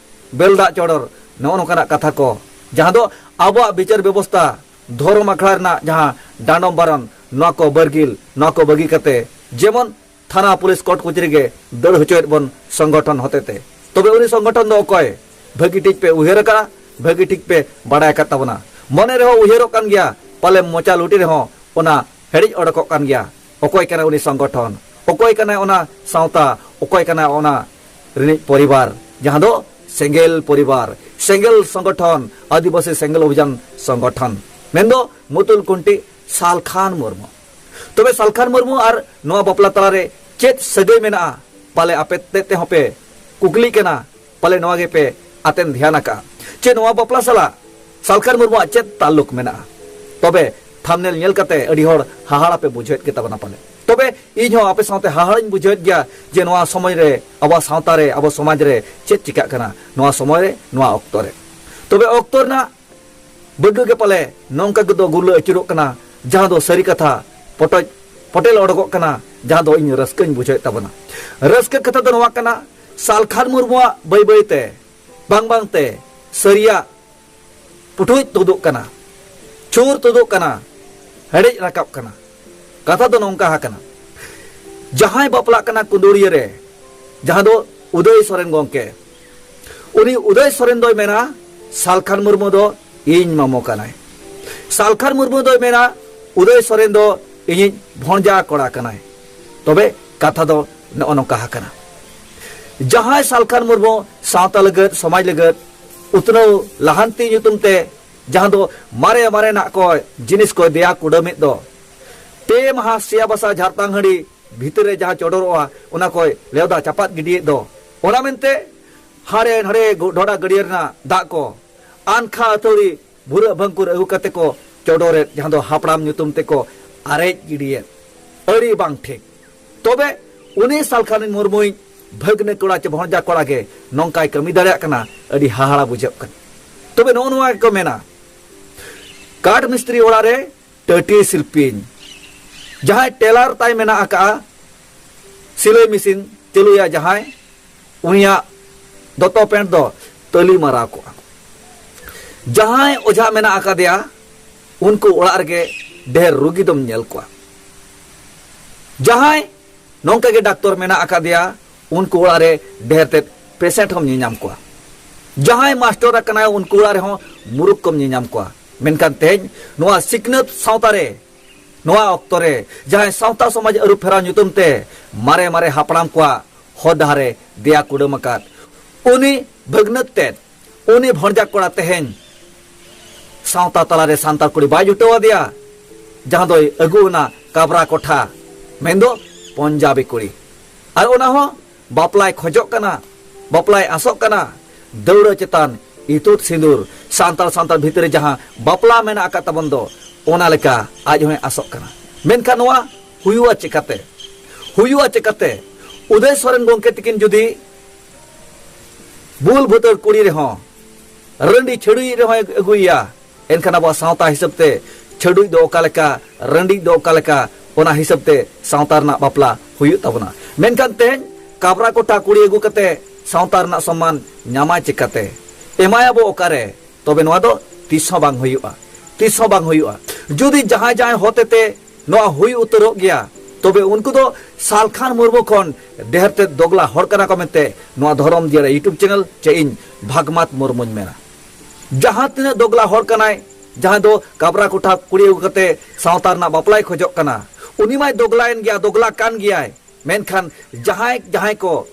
ᱵᱮᱞ ᱫᱟᱜ ᱪᱚᱰᱚᱨ, ᱱᱚᱜᱼᱚ ᱱᱚᱝᱠᱟᱱᱟᱜ ᱠᱟᱛᱷᱟ ᱠᱚ, ᱡᱟᱦᱟᱸ ᱫᱚ ᱟᱵᱚᱣᱟᱜ ᱵᱤᱪᱟᱹᱨ ᱵᱮᱵᱚᱥᱛᱷᱟ, ᱫᱷᱚᱨᱚᱢ ᱟᱠᱷᱲᱟ ᱨᱮᱱᱟᱜ ᱡᱟᱦᱟᱸ ᱰᱟᱸᱰᱚᱢ ᱵᱟᱨᱚᱱ, ᱱᱚᱣᱟ ᱠᱚ ᱵᱟᱹᱨᱜᱤᱞ, ᱱᱚᱣᱟ ᱠᱚ ᱵᱟᱹᱜᱤ ᱠᱟᱛᱮ ᱡᱮᱢᱚᱱ ᱛᱷᱟᱱᱟ, ᱯᱩᱞᱤᱥ, ᱠᱳᱨᱴ ᱠᱚᱪᱟᱹᱨᱤ ᱜᱮ ᱫᱟᱹᱲ ᱦᱚᱪᱚᱭᱮᱫ ᱵᱚᱱ ᱥᱚᱝᱜᱚᱴᱷᱚᱱ ᱦᱚᱛᱮᱛᱮ᱾ ᱛᱚᱵᱮ ᱩᱱᱤ ᱥᱚᱝᱜᱚᱴᱷᱚᱱ ᱫᱚ ᱚᱠᱚᱭ? ᱵᱷᱟᱹᱜᱤ ᱴᱷᱤᱠ ᱯᱮ ᱩᱭᱦᱟᱹᱨ ᱟᱠᱟᱫᱼᱟ, ᱵᱷᱟᱹᱜᱤ ᱴᱷᱤᱠ ᱯᱮ ᱵᱟᱲᱟᱭ ᱟᱠᱟᱫ ᱛᱟᱵᱚᱱᱟ᱾ ᱢᱚᱱᱮ ᱨᱮᱦᱚᱸ ᱩᱭᱦᱟᱹᱨᱚᱜ ᱠᱟᱱ ᱜᱮᱭᱟ, ᱯᱟᱞᱮ ᱢᱚᱪᱟ ᱞᱩᱴᱤ ᱨᱮᱦᱚᱸ ᱚᱱᱟ ᱦᱮᱰᱮᱡ ᱚᱰᱚᱠᱚᱜ ᱠᱟᱱ ᱜᱮᱭᱟ᱾ ᱚᱠᱚᱭ ᱠᱟᱱᱟᱭ ᱩᱱᱤ ᱥᱚᱝᱜᱚᱴᱷᱚᱱ? ᱚᱠᱚᱭ ᱠᱟᱱᱟᱭ ᱚᱱᱟ ᱥᱟᱶᱛᱟ? ᱚᱠᱚᱭ ᱠᱟᱱᱟᱭ ᱚᱱᱟ ᱨᱤᱱᱤᱡ ᱯᱚᱨᱤᱵᱟᱨ, ᱡᱟᱦᱟᱸ ᱫᱚ ᱥᱮᱸᱜᱮᱞ ᱯᱚᱨᱤᱵᱟᱨ, ᱥᱮᱸᱜᱮᱞ ᱥᱚᱝᱜᱚᱴᱷᱚᱱ, ᱟᱹᱫᱤᱵᱟᱹᱥᱤ ᱥᱮᱸᱜᱮᱞ ᱚᱵᱷᱤᱡᱟᱱ ᱥᱚᱝᱜᱚᱴᱷᱚᱱ, ᱢᱮᱱᱫᱚ ᱢᱩᱛᱩᱞ ᱠᱩᱱᱴᱤ ᱥᱟᱞᱠᱷᱟᱱ ᱢᱩᱨᱢᱩ᱾ ᱛᱚᱵᱮ ᱥᱟᱞᱠᱷᱟᱱ ᱢᱩᱨᱢᱩ ᱟᱨ ᱱᱚᱣᱟ ᱵᱟᱯᱞᱟ ᱛᱟᱞᱟᱨᱮ ᱪᱮᱫ ᱥᱟᱹᱜᱟᱹᱭ ᱢᱮᱱᱟᱜᱼᱟ? ᱯᱟᱞᱮ ᱟᱯᱮ ᱛᱮᱫ ᱛᱮᱦᱚᱸ ᱯᱮ ᱠᱩᱠᱞᱤᱜ ᱠᱟᱱᱟ, ᱯᱟᱞᱮ ᱱᱚᱣᱟ ᱜᱮᱯᱮ ᱟᱛᱮᱱ ᱫᱷᱮᱭᱟᱱ ᱟᱠᱟᱜᱼᱟ ᱪᱮ ᱱᱚᱣᱟ ᱵᱟᱯᱞᱟ ᱥᱟᱞᱟᱜ ᱥᱟᱞᱠᱷᱟᱱ ᱢᱩᱨᱢᱩᱣᱟᱜ ᱪᱮᱫ ᱛᱟᱞᱞᱩᱠ ᱢᱮᱱᱟᱜᱼᱟ? ᱛᱚᱵᱮ ᱛᱷᱟᱢᱱᱮᱞ ᱧᱮᱞ ᱠᱟᱛᱮ ᱟᱹᱰᱤ ᱦᱚᱲ ᱦᱟᱦᱟᱲᱟ ᱯᱮ ᱵᱩᱡᱷᱟᱹᱣᱮᱫ ᱜᱮ ᱛᱟᱵᱚᱱᱟ ᱯᱟᱞᱮ᱾ ᱛᱚᱵᱮ ᱤᱧ ᱦᱚᱸ ᱟᱯᱮ ᱥᱟᱶᱛᱮ ᱦᱟᱦᱟᱲᱟᱧ ᱵᱩᱡᱷᱟᱹᱣᱮᱫ ᱜᱮᱭᱟ ᱡᱮ ᱱᱚᱣᱟ ᱥᱚᱢᱚᱭ ᱨᱮ ᱟᱵᱚ ᱥᱟᱶᱛᱟ ᱨᱮ, ᱟᱵᱚ ᱥᱚᱢᱟᱡᱽ ᱨᱮ ᱪᱮᱫ ᱪᱤᱠᱟᱹᱜ ᱠᱟᱱᱟ ᱱᱚᱣᱟ ᱥᱚᱢᱚᱭ ᱨᱮ, ᱱᱚᱣᱟ ᱚᱠᱛᱚ ᱨᱮ᱾ ᱛᱚᱵᱮ ᱚᱠᱛᱚ ᱨᱮᱱᱟᱜ ᱵᱟᱹᱰᱩ ᱜᱮ ᱯᱟᱞᱮ ᱱᱚᱝᱠᱟ ᱜᱮ ᱫᱚ ᱜᱩᱨᱞᱟᱹ ᱟᱹᱪᱩᱨᱚᱜ ᱠᱟᱱᱟ, ᱡᱟᱦᱟᱸ ᱫᱚ ᱥᱟᱹᱨᱤ ᱠᱟᱛᱷᱟ ᱯᱚᱴᱚᱡ ᱯᱚᱴᱮᱞ ᱚᱰᱚᱠᱚᱜ ᱠᱟᱱᱟ, ᱡᱟᱦᱟᱸ ᱫᱚ ᱤᱧ ᱨᱟᱹᱥᱠᱟᱹᱧ ᱵᱩᱡᱷᱟᱹᱣᱮᱫ ᱛᱟᱵᱚᱱᱟ᱾ ᱨᱟᱹᱥᱠᱟᱹ ᱠᱟᱛᱷᱟ ᱫᱚ ᱱᱚᱣᱟ ᱠᱟᱱᱟ, ᱥᱟᱞᱠᱷᱟᱱ ᱢᱩᱨᱢᱩᱣᱟᱜ ᱵᱟᱹᱭ ᱵᱟᱹᱭ ᱛᱮ, ᱵᱟᱝ ᱵᱟᱝ ᱛᱮ ᱥᱟᱹᱨᱤᱭᱟᱜ ᱯᱩᱴᱷᱩᱡ ᱛᱩᱫᱩᱜ ᱠᱟᱱᱟ, ᱪᱷᱩᱨ ᱛᱩᱫᱩᱜ ᱠᱟᱱᱟ, ᱦᱮᱰᱮᱡ ᱨᱟᱠᱟᱵ ᱠᱟᱱᱟ᱾ ᱠᱟᱛᱷᱟ ᱫᱚ ᱱᱚᱝᱠᱟ ᱟᱠᱟᱱᱟ, ᱡᱟᱦᱟᱸᱭ ᱵᱟᱯᱞᱟᱜ ᱠᱟᱱᱟ ᱠᱩᱸᱫᱩᱲᱤᱭᱟᱹ ᱨᱮ, ᱡᱟᱦᱟᱸ ᱫᱚ ᱩᱫᱚᱭ ᱥᱚᱨᱮᱱ ᱜᱚᱢᱠᱮ, ᱩᱱᱤ ᱩᱫᱚᱭ ᱥᱚᱨᱮᱱ ᱫᱚᱭ ᱢᱮᱱᱟ, ᱥᱟᱞᱠᱷᱟᱱ ᱢᱩᱨᱢᱩ ᱫᱚ ᱤᱧ ᱢᱟᱢᱚ ᱠᱟᱱᱟᱭ᱾ ᱥᱟᱞᱠᱷᱟᱱ ᱢᱩᱨᱢᱩ ᱫᱚᱭ ᱢᱮᱱᱟ, ᱩᱫᱚᱭ ᱥᱚᱨᱮᱱ ᱫᱚ ᱤᱧᱤᱡ ᱵᱷᱚᱸᱡᱟ ᱠᱚᱲᱟ ᱠᱟᱱᱟᱭ᱾ ᱛᱚᱵᱮ ᱠᱟᱛᱷᱟ ᱫᱚ ᱱᱚᱜᱼᱚ ᱱᱚᱝᱠᱟ ᱟᱠᱟᱱᱟ, ᱡᱟᱦᱟᱸᱭ ᱥᱟᱞᱠᱷᱟᱱ ᱢᱩᱨᱢᱩ ᱥᱟᱶᱛᱟ ᱞᱟᱹᱜᱤᱫ, ᱥᱚᱢᱟᱡᱽ ᱞᱟᱹᱜᱤᱫ, ᱩᱛᱱᱟᱹᱣ ᱞᱟᱦᱟᱱᱛᱤ ᱧᱩᱛᱩᱢ ᱛᱮ ᱡᱟᱦᱟᱸ ᱫᱚ ᱢᱟᱨᱮ ᱢᱟᱨᱮᱱᱟᱜ ᱠᱚ ᱡᱤᱱᱤᱥ ᱠᱚ ᱫᱮᱭᱟ ᱠᱩᱰᱟᱹᱢᱮᱫ ᱫᱚ, ᱯᱮ ᱢᱟᱦᱟ ᱥᱮᱭᱟ ᱵᱟᱥᱟ ᱡᱷᱟᱨᱛᱟᱝ ᱦᱟᱺᱰᱤ ᱵᱷᱤᱛᱤᱨ ᱨᱮ ᱡᱟᱦᱟᱸ ᱪᱚᱰᱚᱨᱚᱜᱼᱟ, ᱚᱱᱟ ᱠᱚᱭ ᱞᱮᱣᱫᱟ ᱪᱟᱯᱟᱫ ᱜᱤᱰᱤᱭᱮᱫ ᱫᱚ, ᱚᱱᱟ ᱢᱮᱱᱛᱮ ᱦᱟᱸᱰᱮ ᱱᱟᱰᱮ ᱜᱚ-, ᱰᱷᱚᱰᱟ ᱜᱟᱹᱰᱭᱟᱹ ᱨᱮᱱᱟᱜ ᱫᱟᱜ ᱠᱚ ᱟᱱᱠᱷᱟ ᱟᱹᱛᱷᱟᱹᱲᱤ ᱵᱷᱩᱨᱟᱹᱜ ᱵᱷᱟᱹᱝᱠᱩᱨ ᱟᱹᱜᱩ ᱠᱟᱛᱮ ᱠᱚ ᱪᱚᱰᱚᱨᱮᱫ, ᱡᱟᱦᱟᱸ ᱫᱚ ᱦᱟᱯᱲᱟᱢ ᱧᱩᱛᱩᱢ ᱛᱮᱠᱚ ᱟᱨᱮᱡ ᱜᱤᱰᱤᱭᱮᱫ, ᱟᱹᱰᱤ ᱵᱟᱝ ᱴᱷᱤᱠ᱾ ᱛᱚᱵᱮ ᱩᱱᱤ ᱥᱟᱞᱠᱷᱟᱱ ᱢᱩᱨᱢᱩᱭᱤᱡ ᱵᱷᱟᱹᱜᱽᱱᱟᱹ ᱠᱚᱲᱟ ᱪᱮ ᱵᱷᱚᱸᱡᱟ ᱠᱚᱲᱟ ᱜᱮ ᱱᱚᱝᱠᱟᱭ ᱠᱟᱹᱢᱤ ᱫᱟᱲᱮᱭᱟᱜ ᱠᱟᱱᱟ, ᱟᱹᱰᱤ ᱦᱟᱦᱟᱲᱟ ᱵᱩᱡᱷᱟᱹᱜ ᱠᱟᱱᱟ᱾ ᱛᱚᱵᱮ ᱱᱚᱜᱼᱚ ᱱᱚᱣᱟ ᱜᱮᱠᱚ ᱢᱮᱱᱟ, ᱠᱟᱴ ᱢᱤᱥᱛᱨᱤ ᱚᱲᱟᱜ ᱨᱮ ᱴᱟᱹᱴᱤ ᱥᱤᱞᱯᱤᱧ, ᱡᱟᱦᱟᱸᱭ ᱴᱮᱞᱟᱨ ᱛᱟᱭ ᱢᱮᱱᱟᱜ ᱟᱠᱟᱜᱼᱟ, ᱥᱤᱞᱟᱹᱭ ᱢᱮᱥᱤᱱ ᱪᱟᱹᱞᱩᱭᱟ ᱡᱟᱦᱟᱸᱭ, ᱩᱱᱤᱭᱟᱜ ᱫᱚᱛᱚ ᱯᱮᱱᱴ ᱫᱚ ᱛᱟᱹᱞᱤ ᱢᱟᱨᱟᱣ ᱠᱚᱜᱼᱟ᱾ ᱡᱟᱦᱟᱸᱭ ᱚᱡᱷᱟ ᱢᱮᱱᱟᱜ ᱟᱠᱟᱫᱮᱭᱟ, ᱩᱱᱠᱩ ᱚᱲᱟᱜ ᱨᱮᱜᱮ ᱰᱷᱮᱨ ᱨᱩᱜᱤ ᱫᱚᱢ ᱧᱮᱞ ᱠᱚᱣᱟ᱾ ᱡᱟᱦᱟᱸᱭ ᱱᱚᱝᱠᱟ ᱜᱮ ᱰᱟᱠᱛᱚᱨ ᱢᱮᱱᱟᱜ ᱟᱠᱟᱫᱮᱭᱟ, ᱩᱱᱠᱩ ᱚᱲᱟᱜ ᱨᱮ ᱰᱷᱮᱨ ᱛᱮᱫ ᱯᱮᱥᱮᱱᱴ ᱦᱚᱸᱢ ᱧᱮᱧᱟᱢ ᱠᱚᱣᱟ᱾ ᱡᱟᱦᱟᱸᱭ ᱢᱟᱥᱴᱚᱨ ᱟᱠᱟᱱᱟᱭ, ᱩᱱᱠᱩ ᱚᱲᱟᱜ ᱨᱮᱦᱚᱸ ᱢᱩᱨᱩᱠ ᱠᱚᱢ ᱧᱮᱧᱟᱢ ᱠᱚᱣᱟ᱾ ᱢᱮᱱᱠᱷᱟᱱ ᱛᱮᱦᱮᱧ ᱱᱚᱣᱟ ᱥᱤᱠᱷᱱᱟᱹᱛ ᱥᱟᱶᱛᱟ ᱨᱮ, ᱱᱚᱣᱟ ᱚᱠᱛᱚ ᱨᱮ ᱡᱟᱦᱟᱸᱭ ᱥᱟᱶᱛᱟ ᱥᱚᱢᱟᱡᱽ ᱟᱹᱨᱩ ᱯᱷᱮᱨᱟᱣ ᱧᱩᱛᱩᱢ ᱛᱮ ᱢᱟᱨᱮ ᱢᱟᱨᱮ ᱦᱟᱯᱲᱟᱢ ᱠᱚᱣᱟᱜ ᱦᱚᱨ ᱰᱟᱦᱟᱨ ᱨᱮ ᱫᱮᱭᱟ ᱠᱩᱰᱟᱹᱢ ᱟᱠᱟᱫ, ᱩᱱᱤ ᱵᱷᱟᱹᱜᱽᱱᱟᱹᱛ ᱛᱮᱫ, ᱩᱱᱤ ᱵᱷᱚᱸᱡᱟ ᱠᱚᱲᱟ ᱛᱮᱦᱮᱧ ᱥᱟᱶᱛᱟ ᱛᱟᱞᱟᱨᱮ ᱥᱟᱱᱛᱟᱲ ᱠᱩᱲᱤ ᱵᱟᱭ ᱡᱩᱴᱟᱹᱣ ᱟᱫᱮᱭᱟ, ᱡᱟᱦᱟᱸ ᱫᱚᱭ ᱟᱹᱜᱩ ᱚᱱᱟ ᱠᱟᱵᱽᱨᱟ ᱠᱚᱴᱷᱟ, ᱢᱮᱱᱫᱚ ᱯᱚᱧᱡᱟᱵᱤ ᱠᱩᱲᱤ᱾ ᱟᱨ ᱚᱱᱟ ᱦᱚᱸ ᱵᱟᱯᱞᱟᱭ ᱠᱷᱚᱡᱚᱜ ᱠᱟᱱᱟ, ᱵᱟᱯᱞᱟᱭ ᱟᱥᱚᱜ ᱠᱟᱱᱟ᱾ ᱫᱟᱹᱣᱲᱟᱹ ᱪᱮᱛᱟᱱ ᱤᱛᱩᱫ ᱥᱤᱸᱫᱩᱨ, ᱥᱟᱱᱛᱟᱲ ᱥᱟᱱᱛᱟᱲ ᱵᱷᱤᱛᱨᱤ ᱨᱮ ᱡᱟᱦᱟᱸ ᱵᱟᱯᱞᱟ ᱢᱮᱱᱟᱜ ᱟᱠᱟᱫ ᱛᱟᱵᱚᱱ ᱫᱚ, ᱚᱱᱟ ᱞᱮᱠᱟ ᱟᱡ ᱦᱚᱸᱭ ᱟᱥᱚᱜ ᱠᱟᱱᱟ᱾ ᱢᱮᱱᱠᱷᱟᱱ ᱱᱚᱣᱟ ᱦᱩᱭᱩᱜᱼᱟ ᱪᱮᱠᱟᱛᱮ? ᱦᱩᱭᱩᱜᱼᱟ ᱪᱮᱠᱟᱛᱮ? ᱩᱫᱚᱭ ᱥᱚᱨᱮᱱ ᱜᱚᱢᱠᱮ ᱛᱤᱠᱤᱱ ᱡᱩᱫᱤ ᱵᱩᱞ ᱵᱷᱩᱛᱟᱹᱲ ᱠᱩᱲᱤ ᱨᱮᱦᱚᱸ, ᱨᱟᱺᱰᱤ ᱪᱷᱟᱹᱰᱩᱭᱤᱡ ᱨᱮᱦᱚᱸᱭ ᱟᱹᱜᱩᱭᱮᱭᱟ, ᱮᱱᱠᱷᱟᱱ ᱟᱵᱚᱣᱟᱜ ᱥᱟᱶᱛᱟ ᱦᱤᱥᱟᱹᱵ ᱛᱮ ᱪᱷᱟᱹᱰᱩᱭᱤᱡ ᱫᱚ ᱚᱠᱟ ᱞᱮᱠᱟ, ᱨᱟᱺᱰᱤᱡ ᱫᱚ ᱚᱠᱟ ᱞᱮᱠᱟ, ᱚᱱᱟ ᱦᱤᱥᱟᱹᱵ ᱛᱮ ᱥᱟᱶᱛᱟ ᱨᱮᱱᱟᱜ ᱵᱟᱯᱞᱟ ᱦᱩᱭᱩᱜ ᱛᱟᱵᱚᱱᱟ᱾ ᱢᱮᱱᱠᱷᱟᱱ ᱛᱮᱦᱮᱧ ᱠᱟᱵᱽᱨᱟ ᱠᱚᱴᱷᱟ ᱠᱩᱲᱤ ᱟᱹᱜᱩ ᱠᱟᱛᱮ ᱥᱟᱶᱛᱟ ᱨᱮᱱᱟᱜ ᱥᱚᱢᱢᱟᱱ ᱧᱟᱢᱟᱭ ᱪᱤᱠᱟᱹᱛᱮ? ᱮᱢᱟᱭᱟᱵᱚ ᱚᱠᱟᱨᱮ? ᱛᱚᱵᱮ ᱱᱚᱣᱟ ᱫᱚ ᱛᱤᱥ ᱦᱚᱸ ᱵᱟᱝ ᱦᱩᱭᱩᱜᱼᱟ, ᱛᱤᱥ ᱦᱚᱸ ᱵᱟᱝ ᱦᱩᱭᱩᱜᱼᱟ᱾ ᱡᱩᱫᱤ ᱡᱟᱦᱟᱸᱭ ᱡᱟᱦᱟᱸᱭ ᱦᱚᱛᱮᱛᱮ ᱱᱚᱣᱟ ᱦᱩᱭ ᱩᱛᱟᱹᱨᱚᱜ ᱜᱮᱭᱟ, ᱛᱚᱵᱮ ᱩᱱᱠᱩ ᱫᱚ ᱥᱟᱞᱠᱷᱟᱱ ᱢᱩᱨᱢᱩ ᱠᱷᱚᱱ ᱰᱷᱮᱨ ᱛᱮ ᱫᱚᱜᱽᱞᱟ ᱦᱚᱲ ᱠᱟᱱᱟ ᱠᱚ ᱢᱮᱱᱛᱮ ᱱᱚᱣᱟ ᱫᱷᱚᱨᱚᱢ ᱡᱤᱭᱟᱹᱲᱟ YouTube ᱪᱮᱱᱮᱞ ᱪᱮ ᱤᱧ ᱵᱷᱟᱜᱽᱢᱟᱛ ᱢᱩᱨᱢᱩᱧ ᱢᱮᱱᱟ᱾ ᱡᱟᱦᱟᱸ ᱛᱤᱱᱟᱹᱜ ᱫᱚᱜᱽᱞᱟ ᱦᱚᱲ ᱠᱟᱱᱟᱭ, ᱡᱟᱦᱟᱸᱭ ᱫᱚ ᱠᱟᱵᱽᱨᱟ ᱠᱚᱴᱷᱟ ᱠᱩᱲᱤ ᱟᱹᱜᱩ ᱠᱟᱛᱮ ᱥᱟᱶᱛᱟ ᱨᱮᱱᱟᱜ ᱵᱟᱯᱞᱟᱭ ᱠᱷᱚᱡᱚᱜ ᱠᱟᱱᱟ, ᱩᱱᱤ ᱢᱟᱭ ᱫᱚᱜᱽᱞᱟᱭᱮᱱ ᱜᱮᱭᱟ, ᱫᱚᱜᱽᱞᱟ ᱠᱟᱱ ᱜᱮᱭᱟᱭ, ᱢᱮᱱᱠᱷᱟᱱ ᱡᱟᱦᱟᱸᱭ ᱡᱟᱦᱟᱸᱭ ᱠᱚ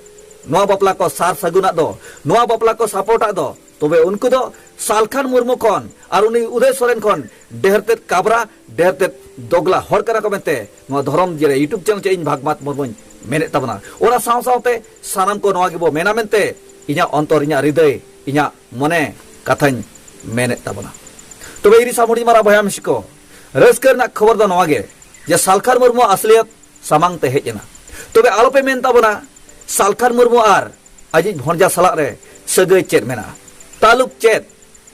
ᱱᱚᱣᱟ ᱵᱟᱯᱞᱟ ᱠᱚ ᱥᱟᱨ ᱥᱟᱹᱜᱩᱱᱟᱜ ᱫᱚ, ᱱᱚᱣᱟ ᱵᱟᱯᱞᱟ ᱠᱚ ᱥᱟᱯᱳᱨᱴᱟᱜ ᱫᱚ, ᱛᱚᱵᱮ ᱩᱱᱠᱩ ᱫᱚ ᱥᱟᱞᱠᱷᱟᱱ ᱢᱩᱨᱢᱩ ᱠᱷᱚᱱ ᱟᱨ ᱩᱱᱤ ᱩᱫᱚᱭ ᱥᱚᱨᱮᱱ ᱠᱷᱚᱱ ᱰᱷᱮᱨ ᱛᱮᱫ ᱠᱟᱵᱽᱨᱟ, ᱰᱷᱮᱨ ᱛᱮᱫ ᱫᱚᱜᱽᱞᱟ ᱦᱚᱲ ᱠᱟᱱᱟ ᱠᱚ ᱢᱮᱱᱛᱮ ᱱᱚᱣᱟ ᱫᱷᱚᱨᱚᱢ ᱡᱮᱨᱮ YouTube ᱪᱮᱱᱮᱞ ᱪᱮᱫ ᱤᱧ ᱵᱷᱟᱜᱽᱢᱟᱛ ᱢᱩᱨᱢᱩᱧ ᱢᱮᱱᱮᱫ ᱛᱟᱵᱚᱱᱟ᱾ ᱚᱱᱟ ᱥᱟᱶ ᱥᱟᱶᱛᱮ ᱥᱟᱱᱟᱢ ᱠᱚ ᱱᱚᱣᱟ ᱜᱮᱵᱚ ᱢᱮᱱᱟ ᱢᱮᱱᱛᱮ ᱤᱧᱟᱹᱜ ᱚᱱᱛᱚᱨ, ᱤᱧᱟᱹᱜ ᱦᱨᱤᱫᱟᱹᱭ, ᱤᱧᱟᱹᱜ ᱢᱚᱱᱮ ᱠᱟᱛᱷᱟᱧ ᱢᱮᱱᱮᱫ ᱛᱟᱵᱚᱱᱟ᱾ ᱛᱚᱵᱮ ᱤᱧ ᱥᱟᱢᱩᱰᱤ ᱢᱟᱨᱟ ᱵᱚᱭᱦᱟ ᱢᱤᱥᱤ ᱠᱚ, ᱨᱟᱹᱥᱠᱟᱹ ᱨᱮᱱᱟᱜ ᱠᱷᱚᱵᱚᱨ ᱫᱚ ᱱᱚᱣᱟ ᱜᱮ ᱡᱮ ᱥᱟᱞᱠᱷᱟᱱ ᱢᱩᱨᱢᱩ ᱟᱥᱞᱤᱭᱟᱛ ᱥᱟᱢᱟᱝ ᱛᱮ ᱦᱮᱡ ᱮᱱᱟ᱾ ᱛᱚᱵᱮ ᱟᱞᱚᱯᱮ ᱢᱮᱱ ᱛᱟᱵᱚᱱᱟ ᱥᱟᱞᱠᱷᱟᱱ ᱢᱩᱨᱢᱩ ᱟᱨ ᱟᱡᱤᱡ ᱵᱷᱚᱱᱡᱟ ᱥᱟᱞᱟᱜ ᱨᱮ ᱥᱟᱹᱜᱟᱹᱭ ᱪᱮᱫ ᱢᱮᱱᱟᱜᱼᱟ, ᱛᱟᱞᱩᱠ ᱪᱮᱫ,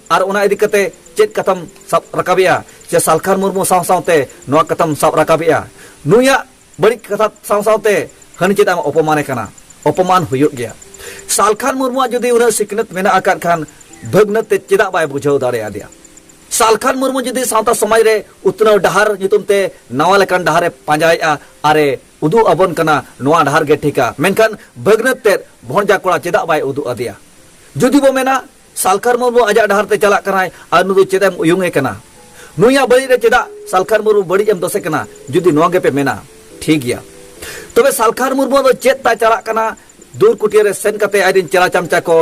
ᱟᱨ ᱚᱱᱟ ᱤᱫᱤ ᱠᱟᱛᱮ ᱪᱮᱫ ᱠᱟᱛᱷᱟᱢ ᱥᱟᱵ ᱨᱟᱠᱟᱵᱮᱜᱼᱟ ᱥᱮ ᱥᱟᱞᱠᱷᱟᱱ ᱢᱩᱨᱢᱩ ᱥᱟᱶ ᱥᱟᱶᱛᱮ ᱱᱚᱣᱟ ᱠᱟᱛᱷᱟᱢ ᱥᱟᱵ ᱨᱟᱠᱟᱵᱮᱜᱼᱟ? ᱱᱩᱭᱟᱜ ᱵᱟᱹᱲᱤᱡ ᱠᱟᱛᱷᱟ ᱥᱟᱶ ᱥᱟᱶᱛᱮ ᱦᱟᱹᱱᱤ ᱪᱮᱫᱟᱜ ᱮᱢ ᱚᱯᱚᱢᱟᱱᱮ ᱠᱟᱱᱟ? ᱚᱯᱚᱢᱟᱱ ᱦᱩᱭᱩᱜ ᱜᱮᱭᱟ᱾ ᱥᱟᱞᱠᱷᱟᱱ ᱢᱩᱨᱢᱩᱣᱟᱜ ᱡᱩᱫᱤ ᱩᱱᱟᱹᱜ ᱥᱤᱠᱷᱱᱟᱹᱛ ᱢᱮᱱᱟᱜ ᱟᱠᱟᱫ ᱠᱷᱟᱱ, ᱵᱷᱟᱹᱜᱽᱱᱟᱹᱛ ᱛᱮ ᱪᱮᱫᱟᱜ ᱵᱟᱭ ᱵᱩᱡᱷᱟᱹᱣ ᱫᱟᱲᱮᱭᱟᱫᱮᱭᱟ? ᱥᱟᱞᱠᱷᱟᱱ ᱢᱩᱨᱢᱩ ᱡᱩᱫᱤ ᱥᱟᱶᱛᱟ ᱥᱚᱢᱟᱡᱽ ᱨᱮ ᱩᱛᱱᱟᱹᱣ ᱰᱟᱦᱟᱨ ᱧᱩᱛᱩᱢ ᱛᱮ ᱱᱟᱣᱟ ᱞᱮᱠᱟᱱ ᱰᱟᱦᱟᱨ ᱮ ᱯᱟᱸᱡᱟᱭᱮᱫᱼᱟ ᱟᱨ ᱮ ᱩᱫᱩᱜ ᱟᱵᱚᱱ ᱠᱟᱱᱟ, ᱱᱚᱣᱟ ᱰᱟᱦᱟᱨ ᱜᱮ ᱴᱷᱤᱠᱟ, ᱢᱮᱱᱠᱷᱟᱱ ᱵᱷᱟᱹᱜᱽᱱᱟᱹᱛ ᱛᱮᱫ ᱵᱷᱚᱱᱡᱟ ᱠᱚᱲᱟ ᱪᱮᱫᱟᱜ ᱵᱟᱭ ᱩᱫᱩᱜ ᱟᱫᱮᱭᱟ? ᱡᱩᱫᱤ ᱵᱚ ᱢᱮᱱᱟ ᱥᱟᱞᱠᱷᱟᱱ ᱢᱩᱨᱢᱩ ᱟᱡᱟᱜ ᱰᱟᱦᱟᱨ ᱛᱮ ᱪᱟᱞᱟᱜ ᱠᱟᱱᱟᱭ ᱟᱨ ᱱᱩᱭ ᱫᱚ ᱪᱮᱫ ᱮᱢ ᱩᱭᱩᱝ ᱮ ᱠᱟᱱᱟ? ᱱᱩᱭᱟᱜ ᱵᱟᱹᱲᱤᱡ ᱨᱮ ᱪᱮᱫᱟᱜ ᱥᱟᱞᱠᱷᱟᱱ ᱢᱩᱨᱢᱩ ᱵᱟᱹᱲᱤᱡ ᱮᱢ ᱫᱚᱥᱮ ᱠᱟᱱᱟ? ᱡᱩᱫᱤ ᱱᱚᱣᱟ ᱜᱮᱯᱮ ᱢᱮᱱᱟ, ᱴᱷᱤᱠ ᱜᱮᱭᱟ᱾ ᱛᱚᱵᱮ ᱥᱟᱞᱠᱷᱟᱱ ᱢᱩᱨᱢᱩ ᱫᱚ ᱪᱮᱫ ᱛᱟᱭ ᱪᱟᱞᱟᱜ ᱠᱟᱱᱟ? ᱫᱩᱨ ᱠᱩᱴᱤᱭᱟᱹ ᱨᱮ ᱥᱮᱱ ᱠᱟᱛᱮ ᱟᱡᱨᱮᱱ ᱪᱮᱞᱟ ᱪᱟᱢᱪᱟ ᱠᱚ